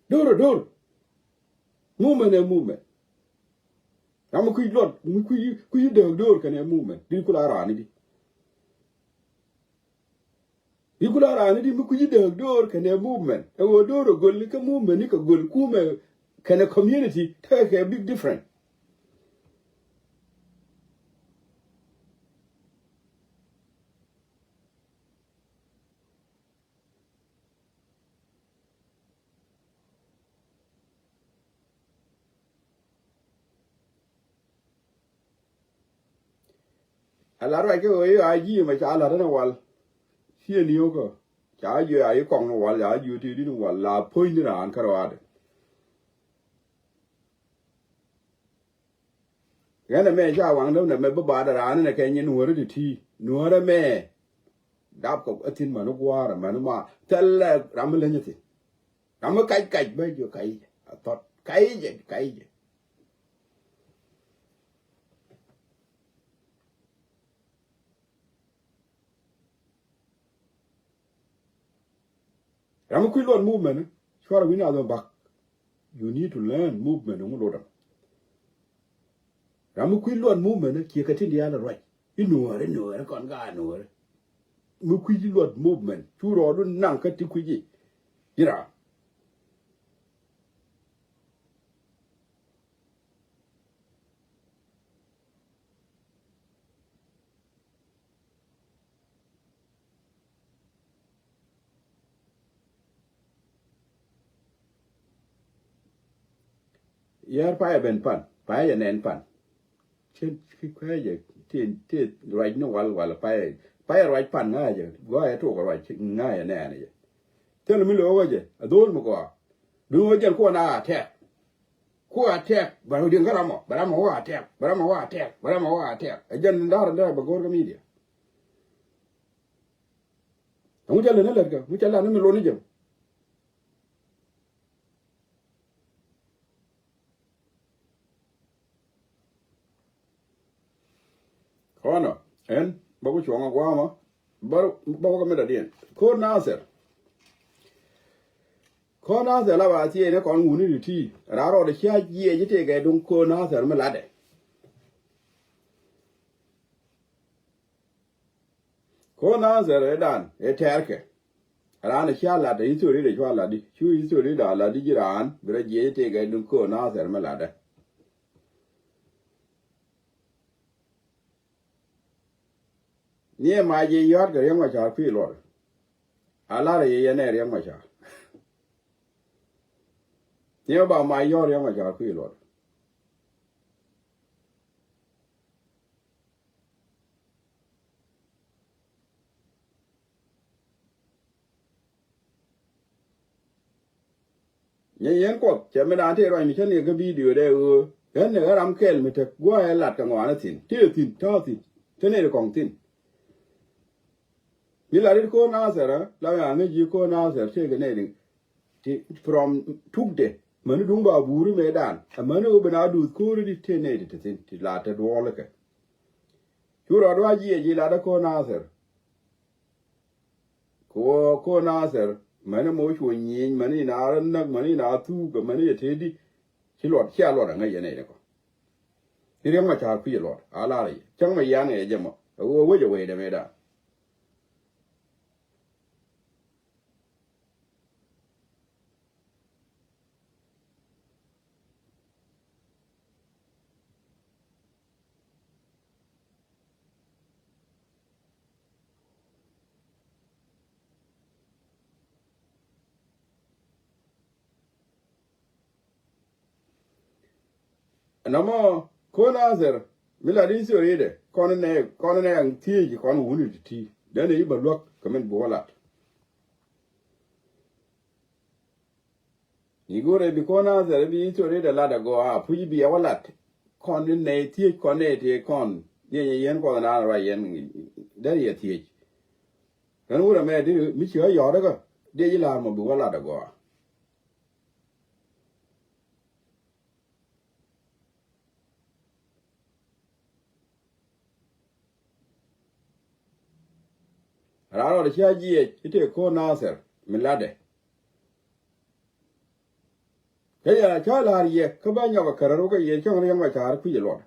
Do̱r ɛ do̱r. Movement ɛ movement. Ram mi kui̱ luɔt mi kui̱ kui̱ dääk do̱r kɛnɛ movement di kula raan i̱di. Di kula raan i̱di mi kui̱ dääk do̱r kɛnɛ movement ɛ ɣöö do̱r ɛ göl kä movement ni kɛ göl kumɛ kɛnɛ community tekɛ kɛ big different. A lat ruac kä ɣöö i̱ a ji̱ mɛ ca la̱t ɛn ɛ wal. Ciɛ ni ɣöö kä ca jiö a i̱ kɔŋ ni wal ca jiö tëë di̱t ni wal la puɔ̱ny ni raan kärɔaadɛ. Ɣän ɛmɛ ca waŋ däm nɛmɛ bi baat raan inɛ kɛ nyin Nuäärä ti ti Nuäärä mɛ. Dap kɛ ɣä thi̱n mäni gua̱a̱r mäni ma thɛlɛ ram mi leny thi̱n. Ram mi kac kac bä jiö kac jɛ a thɔt kac jɛ kac jɛ. Ram mi kui̱ luɔt movement cuarɛ wi̱n a dhɔm bak. You need to learn movement ŋu lotdam. Ram mi kui̱ luɔt movement kiɛ kɛ tin diaal ruac i̱ Nuäärä Nuäärä kɔn gaa Nuäärä. Mi kui̱ luɔt movement cu rɔɔdu naŋ kä ti kui̱ ji̱. Ji̱ ram. Yär payɛ ben pan payɛ jɛ nɛn pan. Cien ki kuɛ jɛ ti ti ruac ni wal wal payɛ payɛ ruac pan ŋa̱ jɛ gɔaa yɛ tok ruac ŋa̱ jɛ nɛn jɛ. Thil mi lo̱o̱k jɛ a dho̱o̱l mi gɔaa. Duŋ wä jɛn kuɔn a tɛk. Kuɔn a tɛk bɛ rɔ diɛn kä ramɔ bɛ ramɔ wä a tɛk bɛ ramɔ wä a tɛk bɛ ramɔ wä a tɛk ɛ jɛn da̱r da̱r bɛ go̱o̱r kä media. Ɛŋu ca lät ni lät kä ŋu ca lat ni mi lon ni jɛ. Kɔnɔ ɛn bä ku cuɔ̱ŋ a gua̱a̱mä bä bä ku kɛ mi dɔ̱diɛn ko̱r Nathir. Ko̱r Nathir la ba thiee ni kɔn wuni ti ti raa rɔɔdɛ cia jiɛc i̱ tëëkɛ duŋ ko̱r Nathir mi latdɛ. Ko̱r Nathir ëë dan ëë tɛ̈rkɛ. Raan ëë cia lat ɛ history dee cua lat di cu history da lat di ji̱ raan bi rɔ jiɛc tëëkɛ ni ko̱r Nathir mi latdä. Ni ɛ mac yɛ yɔ̱a̱t kɛ Riɛk Macar kui̱ luɔr. A lar ɛ yɛ yɛn ɛ Riɛk Macar. Ni ba ma yɔr yɔŋ a ca kui̱ luɔt. Nyɛ yɛn Kuɔth cɛ mi daan tëë ruac mi cä ni kä bidio dee ɣöö ɣän ni ɣän ram kɛl mi tek gua̱a̱ ɛ lat kɛ ŋɔaani thi̱n tëë thi̱n tɔ̱ thi̱n. Te nɛy ti kɔŋ thi̱n. Mi la rit ko̱r Nathɛr ɛ la ɣän ŋäc ji̱ ko̱r Nathɛr tëë kɛ nɛy ti ti from tukdɛ mäni duŋ ba buuri mëëdan amäni ɣöö ben a duuth ko̱ri di tëë nɛy ti te thi̱n ti la te duɔɔlikɛ. Cu rɔɔd wa jiɛc ji̱ latdä ko̱r Nathɛr. Kɛ ɣöö ko̱r Nathɛr mäni moc cuɔ nyieny mäni na rɔ näk mäni na thuuk mäni yɛ tëëdi. Ci luɔt cia luɔt aŋäc yɛn nɛy ni kɔ. Ni Riɛk Macar kui̱c luɔt a lar yɛ cäŋ mɛ yian ŋɛ yɛ jɛ mɔ ɛ ɣöö wec ɛ wecdɛ mëëdan. Nɔmɔ ko̱n Nathɛr mi lat in thiöri dɛ kɔn nɛ kɔn nɛ thiec kɔn wuni ti ti dɛn i̱ bä luäk kɛ min buɔ lat. Ni go̱rɛ bi ko̱n Nathɛr bi in thiöri dɛ lat agɔ a puc bi a wä lat kɔn ni nɛ thiec kɔn nɛ ti kɔn diɛ nyɛ yɛn kɔn naan ruac yɛn dɛn yɛ thiec. Kɛn wurɛ mɛ di mi ci ɣä yɔɔt kä diɛ ji̱ la̱r mɔ bi wä lat agɔ a. Raan rɔɔdɛ cia jiɛc i̱ tëë ko̱r Nathɛr mi latdɛ. Kä yɛ ca la̱r yɛ kä bä nyɔk ɛ kärä ruk kä yɛ cäŋ Riɛk Macar kui̱c ɛ luɔt.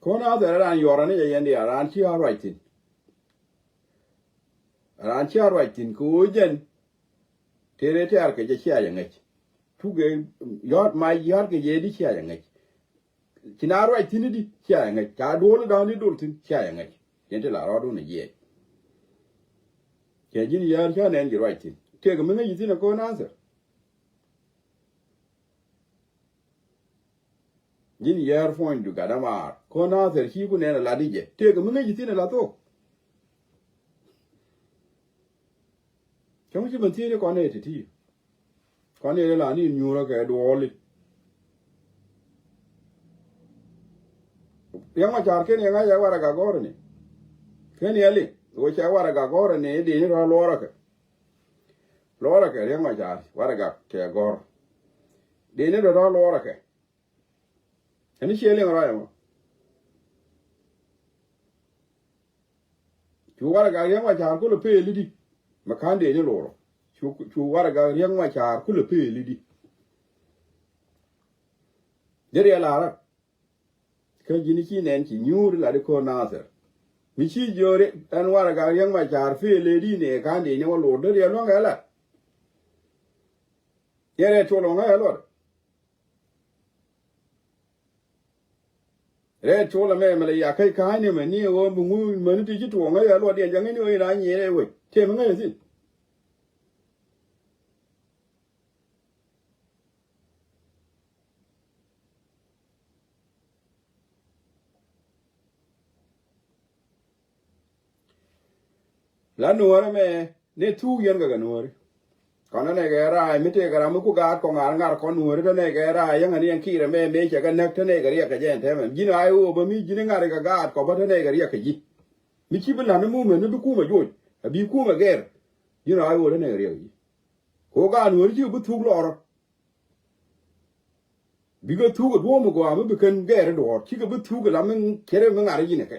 Ko̱n Nathɛr raan yɔrä ni jɛ yɛn diaal raan ci a ruac thi̱n. Raan ci a ruac thi̱n kɛ ɣöö jɛn tëë rɛy tɛ̈r kɛ jɛ cia jɛ ŋäc. Tukɛ yɔ̱t ma yɔ̱t kɛ jɛ di cia jɛ ŋäc. Ci na ruac thi̱n di cia jɛ ŋäc ca duɔ̱ɔ̱l da̱a̱n di dol thi̱n cia jɛ ŋäc. Yɛn ti la rɔɔdun ɛ jiɛc. Cɛ ji̱n yäär ca nɛn ji̱ ruac thi̱n tëëkɛ mi ŋäc ji̱ thi̱n ɛ ko̱n Nathɛr. Ji̱n yäär puɔ̱nydu gat amaar ko̱n Nathɛr ci ku nɛn a lat i̱ jɛ tëëkɛ mi ŋäc ji̱ thi̱n a la thok. Cäŋ ci mɛn thi̱n i̱ kɔn nɛy ti̱ti̱ kɔn nɛy la ni nyuurä kɛ duɔɔli. Riɛk Macar ken yɛ ŋa̱c ɛ warɛgak gɔ̱rä ni ken yɛ liŋ ɣöö cɛ warɛgak gɔ̱rä ni i̱ di̱i̱ni rɔ̱ luɔrä kɛ. Luɔrɛ kɛ Riɛk Macar warɛ gak kɛ gɔr. Dee ni dɔ̱dɔ̱ luɔrɛ kɛ. Ɛn ciɛ liŋ rɔy ɛmɔ. Cu warɛ gak Riɛk Macar kulɛ peel i̱di. Mɛ ka̱n dee ni luɔrɔ cu cu warɛ gak Riɛk Macar kulɛ peel i̱di. Dee riɛ laarä. Kä ji̱n ci nɛn ci nyuur lat i̱ ko̱r Nathɛr. Mi ci jiööri ɛn warɛ gak Riɛk Macar peel ëëdi nɛ ka̱n dee ni wä luɔr dee riɛ luäŋ kɛ lat. Yɛ rɛɛ tuɔl ɔŋä yɛ luɔt. Rɛɛ tuɔl ɛmɛ mɛ lɛ ya käc ka̱a̱cni mɛ ni ɣöö bi ŋu mäni ti ci tuɔɔŋä yɛ luɔt yɛ jäŋä ni ɣöö in a nyier ɛ wec tëë mi ŋäc ɛ thi̱n. La nuɔ̱ɔ̱rä mɛ ni thuk yɛn kɛ kɛ nuɔ̱ɔ̱ri. Kɔn ɛ nɛkɛ raay mi tëëkɛ ram mi ku gaat kɔ ŋa̱r ŋa̱r kɔn nuɔ̱ɔ̱ri te nɛkɛ raay yäŋ ani ɛn kiirɛ mɛ mëë cɛ kɛ näk te nɛkɛ riɛk kɛ jɛ ɛn tɛmɛ ji̱n a i̱ ɣöö bä mi ji̱n i̱ ŋa̱r kɛ gaat kɔ bä te nɛkɛ riɛk kɛ ji̱. Mi ci bi la̱t ni mumɛn ni bi kumɛ joc a bi kumɛ gɛr. Ji̱n a i̱ ɣöö te nɛkɛ riɛk kɛ ji̱. Kɛ ɣöö gaat nuɔ̱ɔ̱ri ci bi thuk lɔɔrä. Bikɛ thuk ɛ duɔ̱ɔ̱m ɛ gɔaa mi bi kɛn gɛɛr ɛ duɔ̱ɔ̱r cikɛ bi thuk ɛ la mi cɛrɛ mi ŋa̱r ɛ ji̱n ɛ kɛ.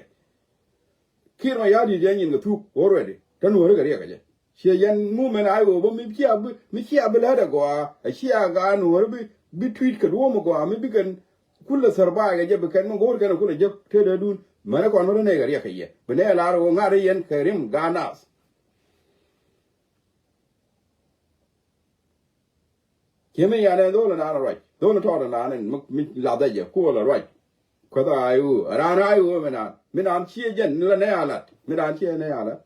Kiir ma ya̱a̱ di̱t yɛn nyin kɛ thuk already te nuɔ̱ɔ̱ri kɛ riɛk ɛ jɛ. Ciɛ yɛn mumɛn a i̱ ɣöö bä mi cia bi mi cia bi lät ɛ gɔaa ɛ cia gaa nuɔ̱ɔ̱ri bi bi tui̱t kɛ duɔ̱ɔ̱m ɛ gɔaa mi bi kɛn kulɛ thär baay kɛ jɛ bi kɛn mi go̱o̱r kɛn ɛ kulɛ jek tëëdädun mɛn ɛ kɔn wä te nɛy kɛ riɛk kɛ yɛ bi nɛy ɛ lar ɛ ɣöö ŋa̱r ɛ yɛn kɛ rim gaa naath. Ciɛ mi yan ɛ dhol ɛ naan ɛ ruac dhol ɛ tɔɔt ɛ naan ɛ mi lath ɛ jɛ kuɔl ɛ ruac. Kuäth a I O, raan a I O mi naan, mi naan ciɛ jɛn ni la nɛ a lat, mi naan ciɛ nɛ a lat.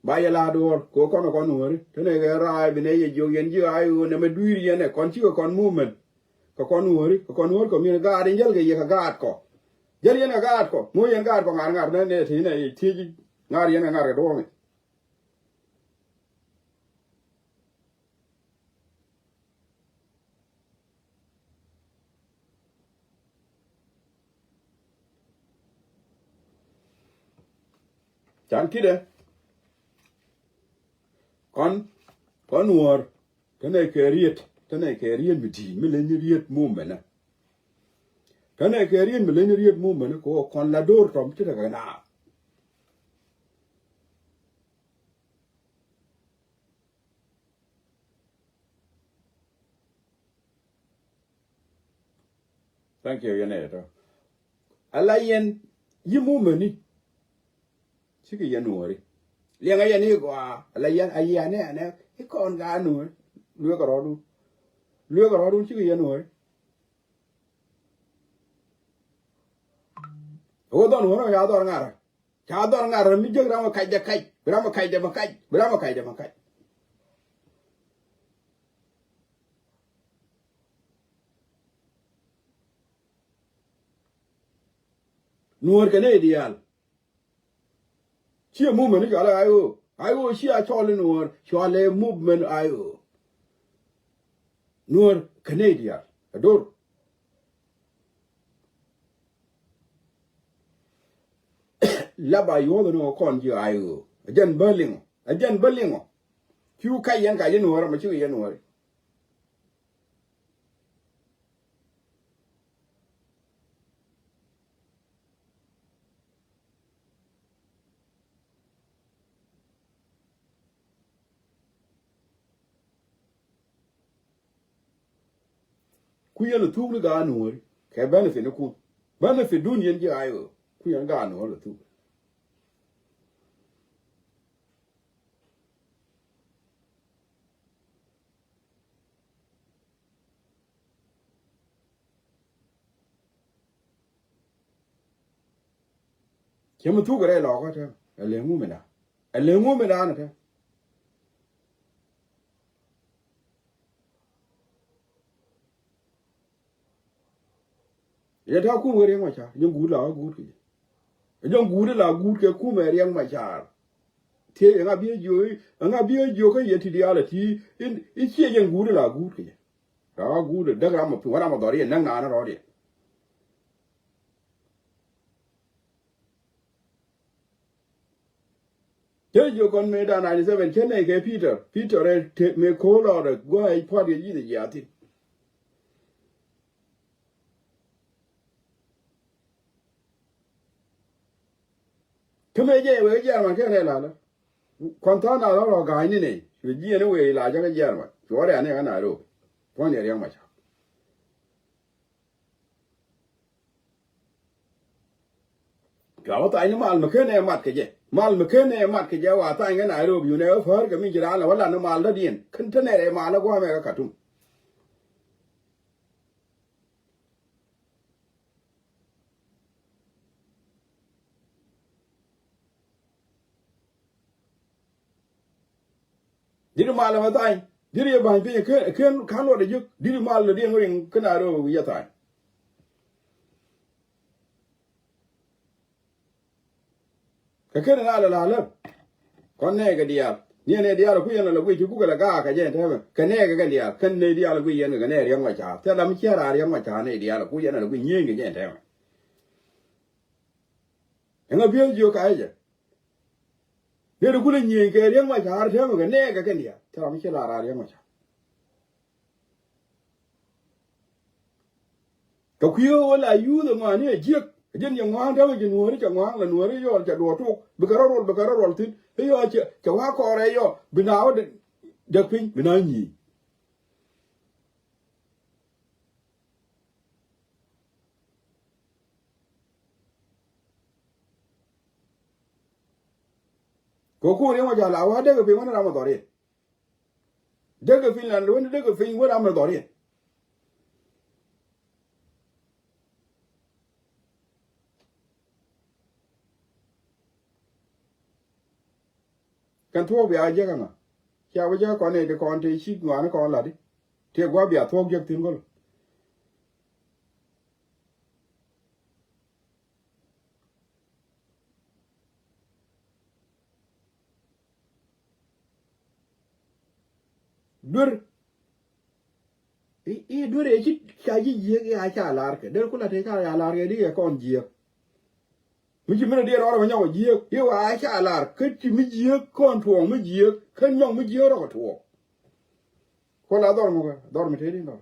Ba yɛ la duɔ̱ɔ̱r kɛ kɔn kɔn Nuääri. Te nɛ kɛ raay bi nɛ yɛ jiök yɛn ji̱ a I O nɛ mɛ dui̱r yɛn ɛ kɔn cikɛ kɔn movement. Kɛ kɔn Nuääri, kɛ kɔn Nuääri kɔmiun gaat in jäl kɛ yɛ kɛ gaat kɔ. Jäl yɛn kɛ gaat kɔ, ŋu yɛn gaat kɔ ŋa̱r ŋa̱r nɛ nɛ te nɛ yɛ thiec ŋa̱r yɛn kɛ ŋa̱r kɛ duɔ̱ɔ̱ŋ. Can ki̱dɛ kɔn, kɔn Nuäär, te nɛ kɛ riet, te nɛ kɛ riet mi ti̱i̱ mi leny riet mumɛnɛ. Te nɛ kɛ riet mi leny riet mumɛnɛ kɛ ɣöö kɔn la do̱r tɔm ti tekɛ naath. Thank you, yɛn ɛ tɔ. Ala yɛn yi mumɛni. Cikɛ yɛn Nuääri. Liɛŋɛ yɛn i̱ gɔaa ala yɛn a yianɛ ɛnɛ i̱ kɔn gaa Nuääri. Lueekɛ rɔɔdun. Lueekɛ rɔɔdun cikɛ yɛn Nuääri. Ɣöö dhɔn Nuääri ca dhɔr ŋa̱rä. Ca dhɔr ŋa̱r mi jek ram a kac dɛ kac, bi ram a kac dɛ ma kac, bi ram a kac dɛ ma kac. Nuɔɔr kɛ nɛy diaal. Ciɛ movement ni cɔal I O. I O cia cɔl i̱ Nuɔɔr, cɔal i̱ movement I O. Nuɔɔr kɛ nɛy diaal. Ɛ dor. La ba yuɔth ni ɣä kɔn ji̱ I O. Ɛ jɛn bä liŋɔ. Ɛ jɛn bä liŋɔ. Cu kac yɛn kac yɛn Nuɔɔr ɛmɔ cikɛ yɛn Nuɔɔr. Ku yɛn a thuk ni gaat Nuɔɔri kɛ benefit ni kun. Benefit dun yɛn ji̱ I O. Ku yɛn gaat Nuɔɔri a thuk. Cɛ mi thuk rɛy lɔkä tɛ. Ɛ lɛ ŋu mi na. Ɛ lɛ ŋu mi na ni tɛ. Yɛ ta̱a̱ kum kɛ Riɛk Macar, jɛ guut la guut kɛ jɛ. Jɛ guut la guut kɛ kum ɛ Riɛk Macar. Tiee ɛŋa bi jiök, ɛŋa bi jiök kä yɛ ti diaal ɛ ti, in, in ciɛ jɛ guut la guut kɛ jɛ. La guut däk ram ɔ pi̱ wä ram ɔ dhɔr yɛ näk naan rɔɔd yɛ. Cä jiök kɔn mëë da̱a̱n ninety seven cä nɛy kɛ Peter. Peter ɛ mëë ko̱o̱l ɔɔdɛ gua̱a̱c pua̱t kɛ ji̱th ɛ jiaathin. Kä mëë jɛ wee Jɛɛrman kɛ rɛl alä. Kuan tha̱a̱ŋ na rɔ̱ rɔ ga̱a̱cni nɛy cuɛ jiɛɛn i̱ wee la jakä Jɛɛrman cuɛ wä rɛ̈n ni ɣän a ro̱o̱k. Puɔ̱ny ɛ Riɛk Macar. Cua wä thany ni mal mi ken ɛ mat kɛ jɛ. Mal mi ken ɛ mat kɛ jɛ wa thany kɛ Nairobi yun ɛ wä päär kɛ mi ci raan lɛ wä lat ni mal dɔ̱diɛn. Kän te nɛr ɛ mal ɛ gua̱a̱mɛ kɛ Katum. Diri mal mɛ thany. Diri yɛ ba̱ny piny ken kan luɔt ɛ jiök. Diri mal lɔ diɛn wä riŋ kä Nairobi wi̱c yɛ thany. Kɛ ken na lɛ la lä. Kɔn nɛɛkɛ diaal ni nɛy diaal ku yɛn lɛ guic ci bukɛ lɛ gaak kɛ jɛ tɛmɛ kɛ nɛɛkɛ kɛn diaal kɛn nɛy diaal guic yɛn kɛ nɛy Riɛk Macar thil lam ciɛ raar Riɛk Macar nɛy diaal ku yɛn lɛ guic nyieny kɛ jɛ tɛmɛ. Ɛŋa biɛ jiök ka jɛ. Nɛy ti kulɛ nyieny kɛ Riɛk Macar tɛmɛ kɛ nɛɛkɛ kɛn diaal thil lam ciɛ la raar Riɛk Macar. Kɛ kui̱ ɣöö la yuuth ɛ ŋɔaani ɛ jiäk ɛ jɛn yɛ ŋɔa̱a̱n täämɛ ji̱ Nuääri cɛ ŋɔa̱a̱n la Nuääri yɔɔl cɛ duɔɔk tok bikɛ rɔ ruɔl bikɛ rɔ ruɔl thi̱n. I̱ yɔɔ cɛ cɛ wa̱a̱ kɔɔrɛ yɔɔ bi na wä däk piny bi na nyi̱i̱. Kɛ kuur yɛn wä ja̱l a wa̱a̱ däk piny wä ni ram ɛ dhɔr yɛ. Dee kɛ piny lan, wän dee kɛ piny wän amɛ dhɔriɛn. Kɛn thuɔɔk bia jek ɛŋa? Cia wä jek kɔn ɛ di kɔn tëë cik ŋuani kɔn lat di. Tëë gua̱a̱th bia thuɔɔk jek thi̱n gɔl. Duer. I̱, i̱ duer ëë ci ca ji̱ jiääk i̱ a ca la̱r kɛ. Duer ku la tëë ca ya la̱r kɛ di kɛ kɔn jiääk. Mi ci min a diɛɛr ɣɔr a bä nyɔk a jiääk i̱ wa a ca la̱r kä ci mi jiääk kɔn tuɔɔk mi jiääk kä nyɔk mi jiääk rɔk a tuɔɔk. Ku la dhɔr ŋukä dhɔr mi tëë di dhɔr.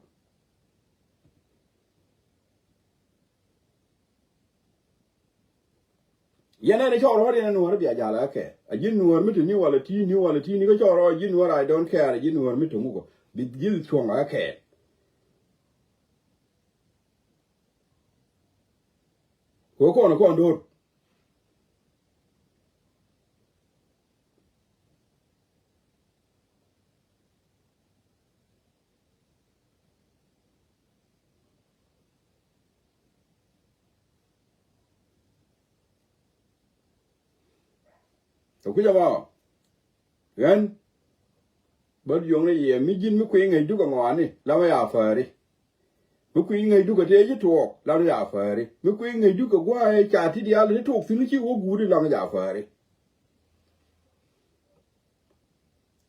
Yɛn ɛn cɔɔr ɣɔr yɛn nuɔ̱ɔ̱r bia jal ɛ kɛ a ji̱ nuɔ̱ɔ̱r mi te ni walɛ ti ni walɛ ti ni kä cɔɔr ɣɔr a ji̱ nuɔ̱ɔ̱r, I don't care, a ji̱ nuɔ̱ɔ̱r mi te ŋukɔ bi ji̱ cuɔ̱ŋ ɛ kɛ. Kɛ kɔn kɔn do̱r. Kɛ kui̱c ɛmɔ ɣän bä diɔ̱ŋ ni yɛ mi ji̱n mi kui̱ ŋäc duk ɛ ŋɔaani la mi ya fääri. Mi kui̱ ŋäc duk ɛ tëë ji̱ tuɔɔk la mi ya fääri. Mi kui̱ ŋäc duk ɛ gua̱a̱ ɛ ca ti diaal ti tuɔɔk thi̱n ci wä guut i̱ la mi ya fääri.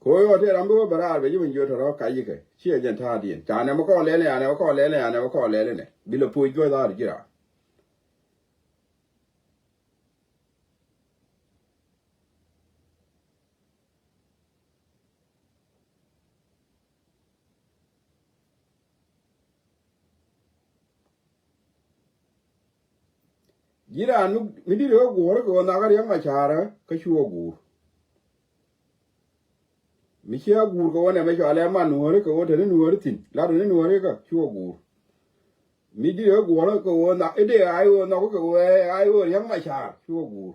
Kɛ ɣöö yɔɔt tëë ram bi wä bɛ raar bɛ ji̱ ben jiöt tɔ̱rɔ̱ kac yikɛ ciɛ jɛn ta̱a̱diɛn ca nɛmɛ kɔn lɛl nɛ, a nɛmɛ kɔn lɛl nɛ, a nɛmɛ kɔn lɛl nɛ bi lɛ poc juɔ̱c dhaar ji̱ raar. Ji̱ raan mi, mi di̱t ɣä guɔ̱ɔ̱r kɛ ɣöö nhak Riɛk Macar kä cu ɣä guur. Mi ci ɣä guur kɛ ɣöö nɛmɛ cɔalɛ man nuääri kɛ ɣöö te ni nuääri thi̱n, lat ni nuääri kä cu ɣä guur. Mi di̱t ɣä guɔ̱ɔ̱r kɛ ɣöö nhak i̱ dee ɣa̱c ɣöö nhɔk kɛ ɣöö ɣa̱c ɣöö Riɛk Macar cu ɣä guur.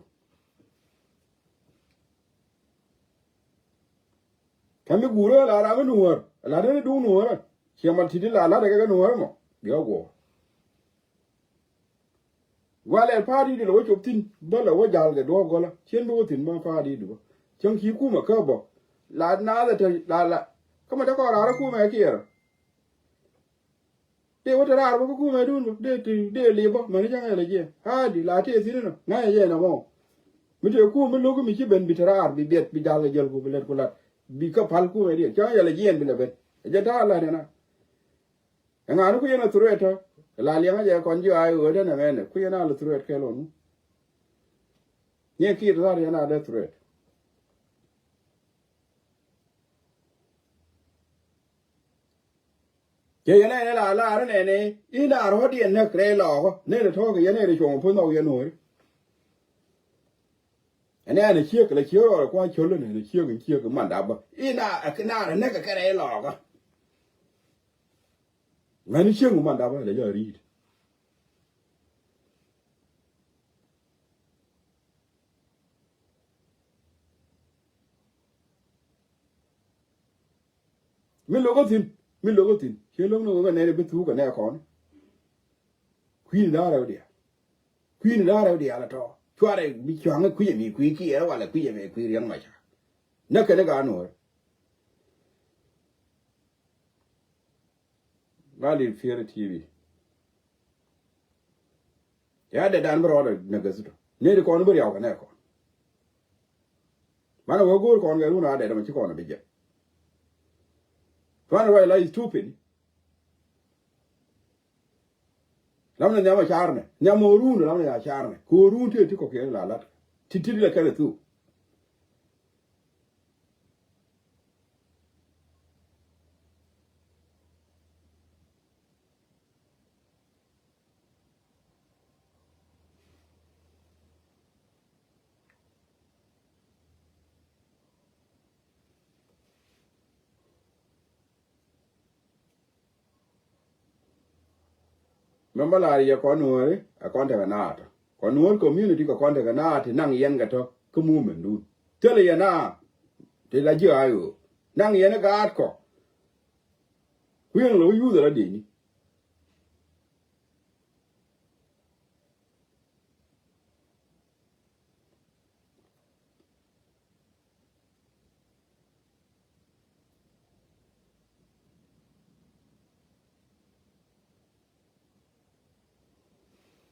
Kä mi guurä la ram mi nuɔ̱ɔ̱r la ni duŋ nuɔ̱ɔ̱rä. Ciɛ mal ti̱ti̱ la lat kɛ kɛ nuɔ̱ɔ̱rä mɔ biɛ guɔ̱ɔ̱r. Gualɛ pa̱a̱t i̱di lɛ wä cop thi̱n bä lɛ wä ja̱l kɛ duɔ̱ɔ̱p gɔlä cien bi wä thi̱n bä pa̱a̱t i̱di bä. Cäŋ ci kumɛ kä bä la naath ɛ te la la. Kä mɛ te kɔn raar ɛ kumɛ kiɛɛr. Dee wä te raar bä kä kumɛdun bä dee ti dee lip bä mäni cäŋ yɛl ɛ jiɛn. Haadi la tëë thi̱n inɔ ŋa̱c ɛ jɛ nɔmɔ. Mi tëë kumɛ mi lo̱k mi ci ben bi te raar bi biɛt bi jal kɛ jäl ku bi lɛt ku lat bi kä pal kumɛdiɛn cäŋ yɛl ɛ jiɛn bi lɛ ben. Ɛ jɛ ta̱a̱ lat ɛna. Ɛŋa̱ni ku yɛn a threat tɔ la liɛŋä jɛ kɔn ji̱ a i̱ ɣöö dee nɛmɛ nɛ ku yɛn a lɛ threat kɛl ɣɔnu. Niɛ kiit dhar yɛn a dee threat. Cɛ yɛn ɛn la laar nɛnɛ in a rɔ̱diɛn näk rɛy lɔɔkä nɛn ɛ tɔ̱ɔ̱k yɛn ɛn ɛ cuɔ̱ŋ puɔ̱n nhɔk yɛn nuɔ̱ɔ̱ri. Ɛn ɛn ɛ ciek la ciek rɔɔdɛ kua̱c cäl ɛn ɛn ɛ ciek in ciek in mandap bä in a ɛ kin a rɛ näk ɛ kɛ rɛy lɔɔkä. Ŋäni ciek in mandap bä lɛ jɛ ri̱i̱t. Mi lo̱k kä thi̱n mi lo̱k kä thi̱n ciɛ lo̱k ni wek ɛ nɛn bi thuuk ɛ nɛ kɔn. Kui̱ni da̱a̱ rɛw diaal kui̱ni da̱a̱ rɛw diaal ɛ tɔ̱ cuarɛ bi cua̱ŋ ɛ kui̱c ɛ mi kui̱ kiɛɛr walɛ kui̱c ɛ mi kui̱ Riɛk Macar. Näk kɛn ɛ gaa nuɔ̱ɔ̱r. Ŋa̱l in Pieri T V. Ya dɛ dan bi rɔɔdɛ nɛ gäthu tɔ nɛy ti kɔn bi riaw kɛ nɛ kɔn. Banɛ wä go̱o̱r kɔn kɛ run a dɛ dɛ ma ci kɔn bi jɛ. Tuan ruac la is stupid. Lam ni nhiam a car nɛ nhiam a run lam ni a car nɛ kɛ run ti ti kɔkiɛn la lat. Ti ti lɛ kɛn thu. Mɛmba laar yɛ kɔn nuɔɔri ɛ kɔn tekɛ naat tɔ kɔn nuɔɔr community kɛ kɔn tekɛ naat ti naŋ yɛn kɛ tɔ kä movement dun. Thilɛ yɛn a ti la ji̱ a ɣöö naŋ yɛn ɛ gaat kɔ. Kui̱ ɛn lɛ wä yuuth ɛ la dieyni.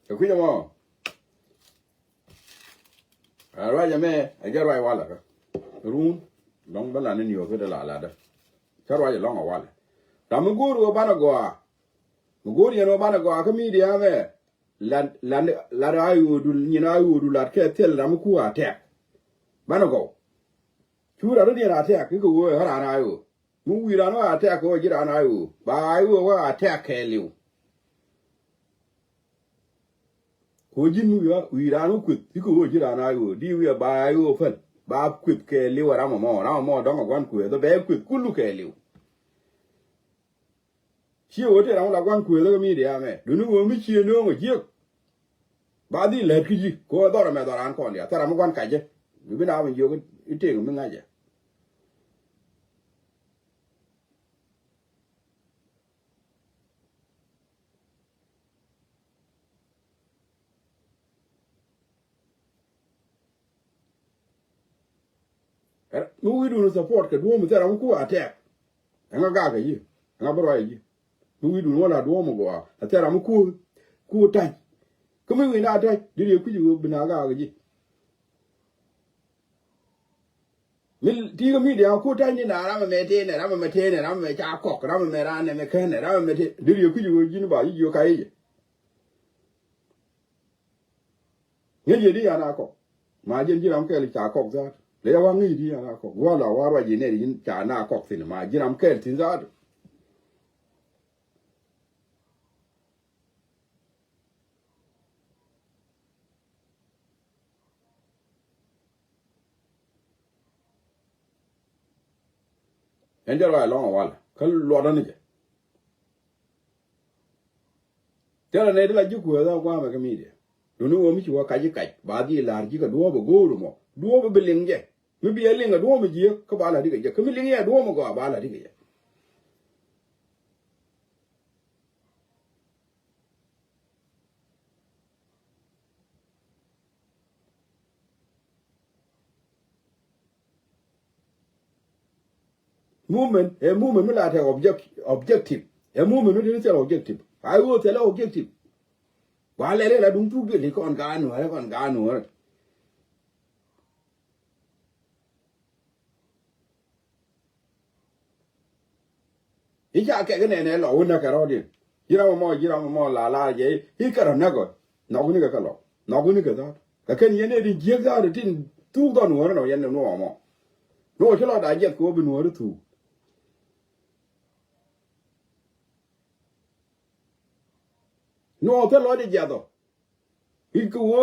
Kɛ kui̱c ɛmɔ. Ɛ ruac ɛmɛ ɛ jɛ ruac walɛ kä run. Dɔ̱ŋ bä lan ni niöökä dee la latdä. Cä ruac ɛlɔ̱ŋ ɛ walɛ. Ram mi go̱o̱r ɣöö banɛ gɔaa. Mi go̱o̱r yɛn ɣöö banɛ gɔaa kä midia ɛmɛ. Lat lat lat a ɣöö dul nyin a ɣöö dul lat kɛ thil ram mi ku a tɛk. Banɛ gɔw. Cu rat rɔ diɛn a tɛk kɛ kɛ ɣöö ɛ ɣä ran a ɣöö. Mi wi̱i̱ raan wä a tɛk kɛ ɣöö ji̱ raan a ɣöö ba a ɣöö wä a tɛk kɛɛliw. Kɛ ɣöö ji̱n mi wi̱i̱ raan wä kueth i̱ kɛ ɣöö ji̱ raan a ɣöö di wi̱i̱ a ba a ɣöö päl ba kueth kɛɛliw a ram ɛmɔ ram ɛmɔ dɔ̱ŋ a gua̱n kueth bɛ kueth kulu kɛɛliw. Ciɛ ɣöö tëë ram wä la gua̱n kueth kä midia mɛ duni ɣöö mi cië nööŋ ɛ jiäk. Ba dhil lät kä ji̱ kɛ ɣöö dhɔr ɛmɛ dhɔr raan kɔn diaal thil ram mi gua̱n kacä. Bi bi na mi jiök i̱ tëëk mi ŋa̱cä. Mi wi̱i̱dun support kɛ duɔ̱ɔ̱m thil ram mi ku a tɛk. Ɛŋa gak kɛ ji̱ ɛŋa bi ruac ji̱. Mi wi̱i̱dun wä la duɔ̱ɔ̱m gɔaa a thil ram mi ku ku ta̱c. Kä mi wi̱i̱ na ta̱c di riek kui̱c ɣöö bi na gak kɛ ji̱. Mi ti̱i̱ kä midia ku ta̱ny ni na ram ɛmɛ tëë nɛ ram ɛmɛ tëë nɛ ram ɛmɛ ca kɔk ram ɛmɛ ran ɛmɛ kɛn nɛ ram ɛmɛ tëë di riek kui̱c ɣöö ji̱n ba ji̱ jiök ka i̱ jɛ. Ŋäc yɛ di yan a kɔk ma ji̱n ji̱ ram kɛl ca kɔk dhaat lɛ ya wa ŋäc di yan a kɔk wala wa ruac yɛ nɛ di ca na kɔk thin ma ji̱ ram kɛl thin dhaat. Ɛn jɛ ruac ɛlɔ̱ŋ ɛ walɛ kä luɔtdä ni jɛ. Thilɛ nɛy ti la ji̱ kuääth ɛ gua̱a̱mɛ kä midia. Duni wä mi ci wä kac i̱ kac ba dhil la̱r ji̱ kɛ duɔ̱ɔ̱p ɛ go̱o̱r ɛmɔ duɔ̱ɔ̱p ɛ bi liŋ jɛ. Mi bi ɛ liŋ ɛ duɔ̱ɔ̱m ɛ jiääk kä ba la̱t ikɛ jɛ kä mi liŋ yɛ duɔ̱ɔ̱m ɛ gɔaa ba la̱t ikɛ jɛ. Movement ɛ movement mi la tɛ object, objective ɛ movement mi dee thil objective. A iwä thil objective. Wa lɛl ila duŋ thuk duel ikɔn ka nuɔrɛ kɔn ka nuɔrɛ. I̱ ca kɛk inɛnɛ lɔ wä näk kɛ rɔ̱diɛn. Ji̱ ram ɛmɔ ji̱ ram ɛmɔ la la jɛ i̱ kɛ rɔ näk ɔ. Nhɔk wuni kɛ kɛ lɔ nhɔk wuni kɛ dhaat kɛ kɛn yɛn ɛ di jiäk dhaat tin thuk dhɔn wä rɔ yɛn ni nuɔɔmɔ. Nuɔɔmɔ ci lɔ da jiɛth kɛ wä bi nuɔɔri thuk. Nuɔɔmɔ thil lɔ di jiath ɔ. I̱ kɛ wä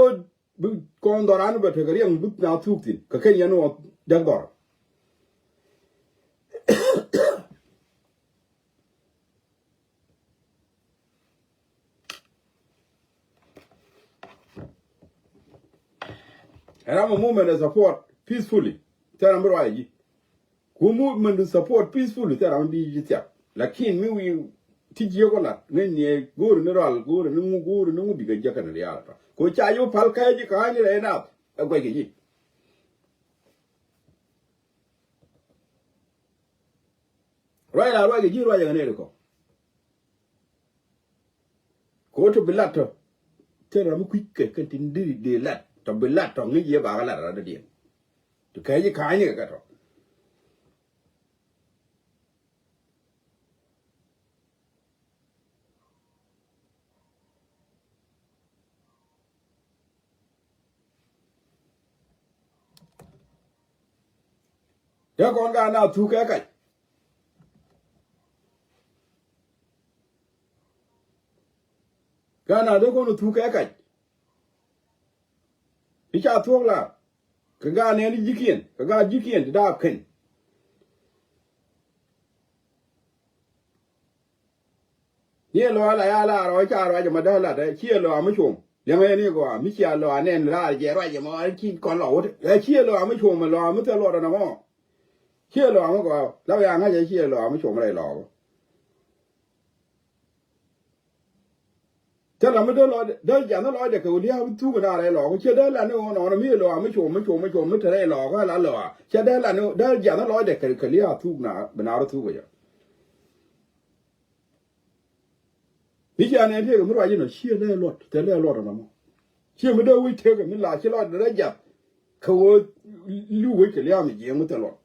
bi kɔn dhɔran bɛ tekɛ riɛŋ bi na thuk thin kɛ kɛn yɛn wä däk dhɔr. Ram a movement ɛ support peacefully. Thil ram bi ruac ji̱. Ku movement du support peacefully thil ram bi ji̱ thiak. Lakin mi wi̱i̱ ti jiäk wä lat ŋäcni ɛ go̱o̱ri ni rual go̱o̱ri ni ŋu go̱o̱ri ni ŋu bikɛ jiäk kɛn riaal tɔ. Ku ca yop pal kɛc ji̱ ka̱a̱ny rɛy nath ɛ guɛc kɛ ji̱. Ruac la ruac kɛ ji̱ ruac ɛ ŋä nɛy ri kɔ. Kɛ ɣöö tɔ bi lat tɔ. Thil ram mi kui̱c kɛ kɛn tin diri dee lat tɔ bi lat tɔ ŋäc yɛ bakä lat rat dɔ̱diɛn. Ti kɛc ji̱ ka̱a̱cni kɛ kɛ tɔ. Dee kɔn gaat na thuk kɛ kac. Gaat na dee kɔn thuk kɛ kac. I̱ ca thuɔ̱k la kɛ gaat nɛɛni ji̱kiɛn kɛ gaat ji̱kiɛn ti daap kɛn. Ni ɛ lɔa la ya la rɔ ca ruac ɛmɔ dee lat ɛ ci ɛ lɔa mi com. Liɛŋɛ ni gɔaa mi cia lɔa nɛn raar jɛ ruac ɛmɔ ci kɔn lɔ wut ɛ ci ɛ lɔa mi com ɛ lɔa mi thil luɔt ɛn ɛmɔ. Ci ɛ lɔa mi gɔaa la ya ŋa̱c ɛ ci ɛ lɔa mi com rɛy lɔa wä. Thilɛ mi dee lɔcdɛ, dee jiath ni lɔcdɛ kɛ lia̱a̱ bi thuk na rɛy lɔɔk. Ciɛ dee la ni ɣöö nɔnɔ mi lɔaac mi com, mi com, mi com, mi te rɛy lɔɔk ala lɔaac. Ciɛ dee la ni, dee jiath ni lɔcdɛ kɛ, kɛ lia̱a̱ thuk na bi na rɔ thuk kɛ jɛ. Ni ciɛ nɛn tëëkɛ mi ruac inɔ, ciɛ lɛ luɔt, thilɛ lɛ luɔt ɛnɔ mɔ. Ciɛ mi dee wi̱c tëëkɛ mi la ci lɔcdɛ dee jiath. Kɛ ɣöö li̱w wec kɛ lia̱a̱ mi jiɛɛŋ mi thil luɔt.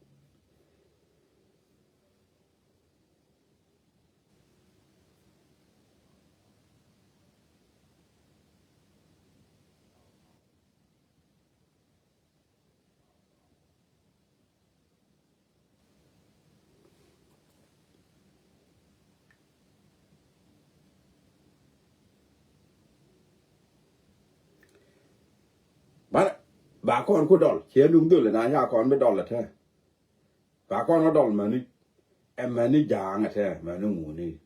Ba, ba kɔn ku dɔl, ciɛ duŋ dhol na ca kɔn bi dɔl ɛ tɛ. Ba kɔn wä dɔl mäni, ɛ mäni ja̱a̱ŋ ɛ tɛ, mäni ŋuni.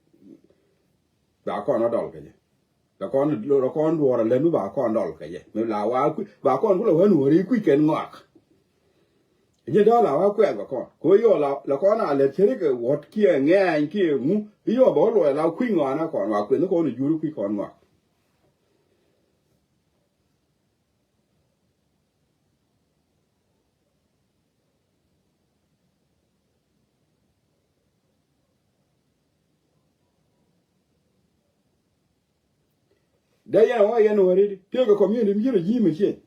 Ba kɔn wä dɔl kɛ jɛ. La kɔn, la kɔn duɔr a lenu ba kɔn dɔl kɛ jɛ. Mi la wa kui̱, ba kɔn ku la wä nuɔri kui̱ kɛn ŋɔak. Jɛ dɔl a wa kuɛth ba kɔn. Ko yɔ la, la kɔn a lɛ ceri kɛ wɔt kiɛ ŋɛɛny kiɛ ŋu. Yɔ ba wä luɔy la kui̱ ŋɔak na kɔn wa kuɛth ni kɔn juri kui̱ kɔn ŋɔak. Dee yɛn wä yɛn wä ri di. Piɛ kɛ community mi ci regime change.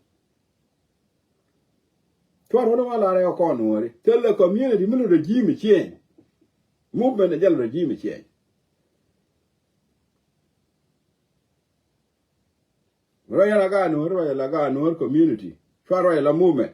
Cuar wä ni wä la rɛ kɔn wä ri. Thilɛ community mi regime change. Movement jɛl regime change. Ruac la gaa Nuɔr, ruac la gaa Nuɔr community. Cua ruac la movement.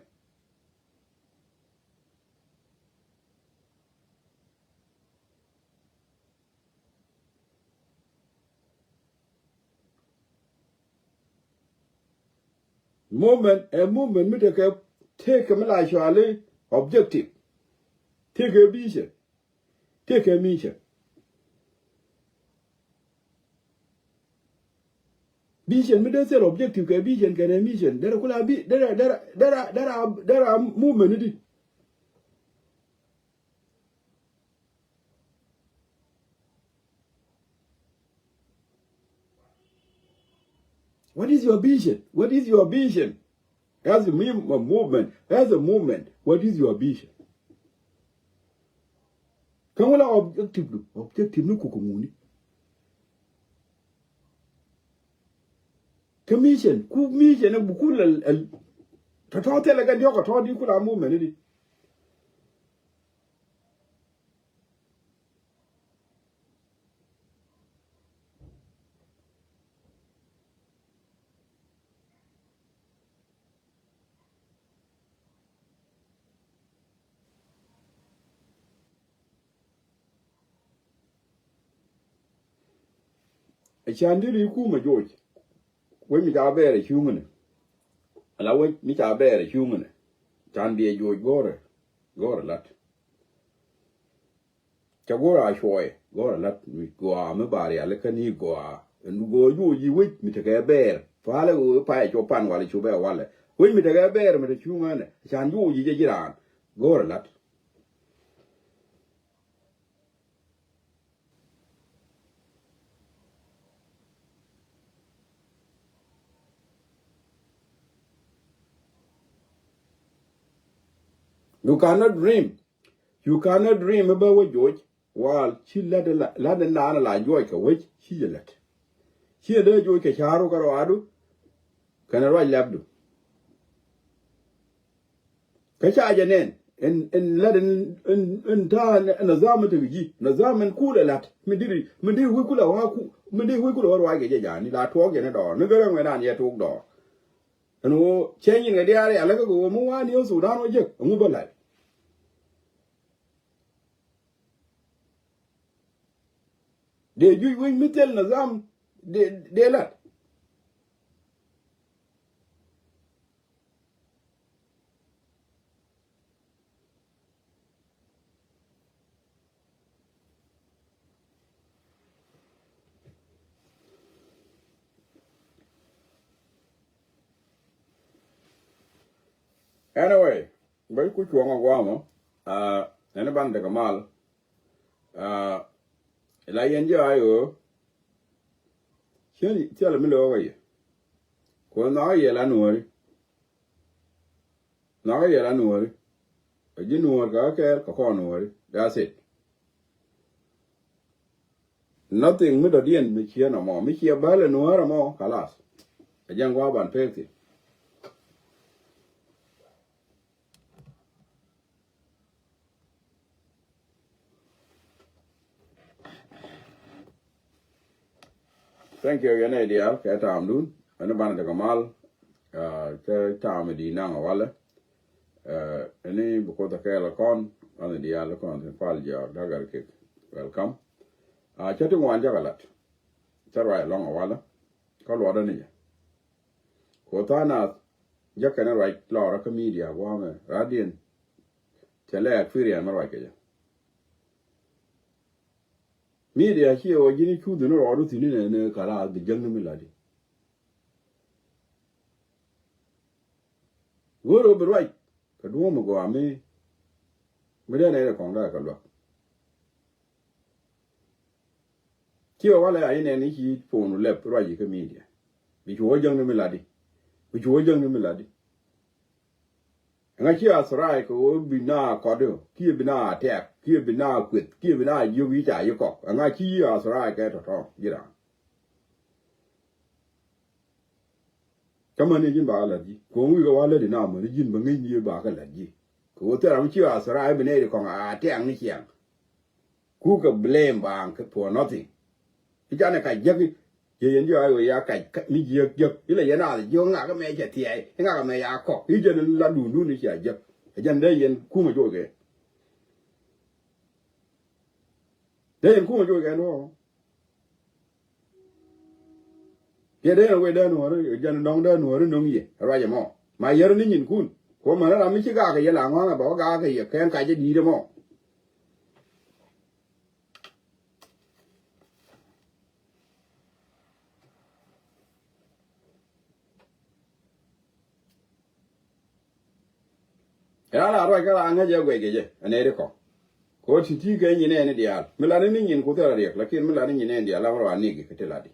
Movement, ɛ movement mi tekɛ, tekɛ mi la cuali objective. Tekɛ vision. Tekɛ mission. Vision mi dee thil objective kɛ vision kɛnɛ mission. Derɛ kula bi, derɛ, derɛ, derɛ, derɛ, derɛ movement ni di. What is your vision? What is your vision? As a mem-, a movement, as a movement, what is your vision? Kä ŋu la objective du, objective ni ku kä ŋuni. Kä mission, ku mission ni bukul al, al, tɔtɔ thilɛ kɛ diɔk tɔtɔ di kula movement ni di. Ɛ can di ri kumɛ joc. Wec mi ca bɛɛr ɛ cuŋni. Ala wec mi ca bɛɛr ɛ cuŋni. Can biɛ joc go̱rɛ, go̱rɛ lat. Ca go̱o̱r a cuɔyɛ, go̱o̱r a lat mi gɔaa mi ba rialikä ni gɔaa. Ɛn go̱o̱r juɔc yi wec mi tekɛ bɛɛr. Palɛ ɣöö payɛ cop pan walɛ cop ɛ walɛ. Wec mi tekɛ bɛɛr mi te cuŋ ɛnɛ. Can juɔc yi jɛ ji̱ raan. Go̱o̱r a lat. You cannot dream. You cannot dream i̱ bä wä joc wal ci lat, lat in naan la juɔc kɛ wec ci jɛ lät. Ci jɛ dee joc kɛ ca̱ru kɛ ruaadu kɛnɛ ruac lɛpdu. Kä ca jɛ nɛn in, in lat in, in, in ta̱a̱ in nizam in tekɛ ji̱, nizam in kulɛ lat mi diri, mi diri wi̱i̱ kulɛ wä ku, mi diri wi̱i̱ kulɛ wä ruac kɛ jɛ ja̱a̱ni la tuɔɔk jɛ ni dɔɔr ni gärä ŋuɛn an yɛ tuɔɔk dɔɔr. Ɛn ɣöö cɛ nyin kɛ diaal rial lä kä kɛ ɣöö mi wani ɣä Sudan wä jek ɛŋu bä la̱t. Dee juc wec mi thil nizam dee, dee la̱t. Anyway, bä ku cuɔ̱ŋ a guamɔ, ah, ɛn ban dek a mal, ah, la yɛn jɛ a i̱ ɣöö Ciɛ ni thilɛ mi lo̱o̱k ɛ yɛ. Kuɔth nhɔakä yɛ la nuɔ̱ɔ̱ri. Nhɔakä yɛ la nuɔ̱ɔ̱ri. Ɛ ji̱ nuɔ̱ɔ̱r kɛ ɣä kɛɛl kɛ kɔn nuɔ̱ɔ̱ri. That's it. Nothing mi dɔ̱diɛn mi ciɛ nɔmɔ. Mi ciɛ bäl ɛ nuɔ̱ɔ̱r ɛmɔ, kalas. Ɛ jɛn gua̱a̱ ban pek thi̱n. Thank you, yɛn ɛ diaal kɛ taamdun. Ɛn banɛ tekɛ mal. Ah, kɛ taam di naŋ walɛ. Ah, ɛni bi Kuoth ɛ kɛɛl kɔn, banɛ diaal kɔn tin pal jiɔk dagar kek. Welcome. Ah, cä ti ŋuan jakɛ lat. Cä ruac ɛlɔŋ walɛ. Kä luɔtdä ni jɛ. Kuoth tha̱a̱ŋ nath jäkɛ ni ruac lɔrä kä media gua̱a̱mɛ radiɛn. Cɛ lɛ experience mi ruac kɛ jɛ. Media ciɛ wä ji̱n i̱ cuth ni rɔɔdu thi̱n inɛ ni kala bi jäŋni mi ladi. Go̱o̱r wä bi ruac kɛ duɔ̱ɔ̱m mi gɔaa mi mi dee nɛy rɛ kɔŋ da̱a̱ kɛ luäk. Ci wä walɛ a inɛn i̱ ci phone lɛp ruac ikä media. Bi cu wä jäŋni mi ladi. Bi cu wä jäŋni mi ladi. Ɛŋa ci a thrive kɛ wä bi na kɔt i̱ kiɛ bi na attack kiɛ bi na kueth kiɛ bi na jiök i̱ ca yi kɔk. Ɛŋa ci a thrive kɛ tɔ̱tɔ̱ ji̱ raan. Kä mäni ji̱n ba kɛ la̱t ji̱ ko̱ŋ wi̱i̱ kɛ wa lätdi na mäni ji̱n bä ŋi̱ny ni ba kɛ la̱t ji̱. Kɛ wä thil ram ci a thrive bi nɛy ri kɔŋ a tɛ̈ŋ ni ciɛŋ. Ku kɛ blame baaŋ kɛ for nothing. I̱ canɛ kac jiäk i̱ yɛ yɛn ji̱ a wee ya kac mi jiäk jiäk ilɛ yɛn a jiäk ŋak mɛ cɛ thiɛɛy i̱ ŋak mɛ ya kɔk i̱ jɛn la duundun i̱ cia jiäk. Ɛ jɛn dee yɛn kumɛ joc kɛ dee yɛn kumɛ joc kɛ ni wä. Kiɛ dee yɛn wee dee nuɔ̱ɔ̱ri jɛn dɔ̱ŋ dee nuɔ̱ɔ̱ri no̱ŋ yɛ ruac ɛmɔ ma yɛr ni nyinkun. Kuɔ män ram mi ci gaakɛ yɛ la ŋɔ̱a̱ŋɛ bɛ wä gaakɛ yɛ kɛn kac ɛ di̱i̱t ɛmɔ. Ɛ la ruac kä la ŋäc ɛ guɛc kɛ jɛ ɛ nɛy ri kɔk. Kɛ ɣöö ti̱ti̱ kɛ nyin ɛn diaal mi lat ni nyin ku thil a riɛk lakin mi lat ni nyin ɛn diaal la mi ruac nik kɛ ti lat di.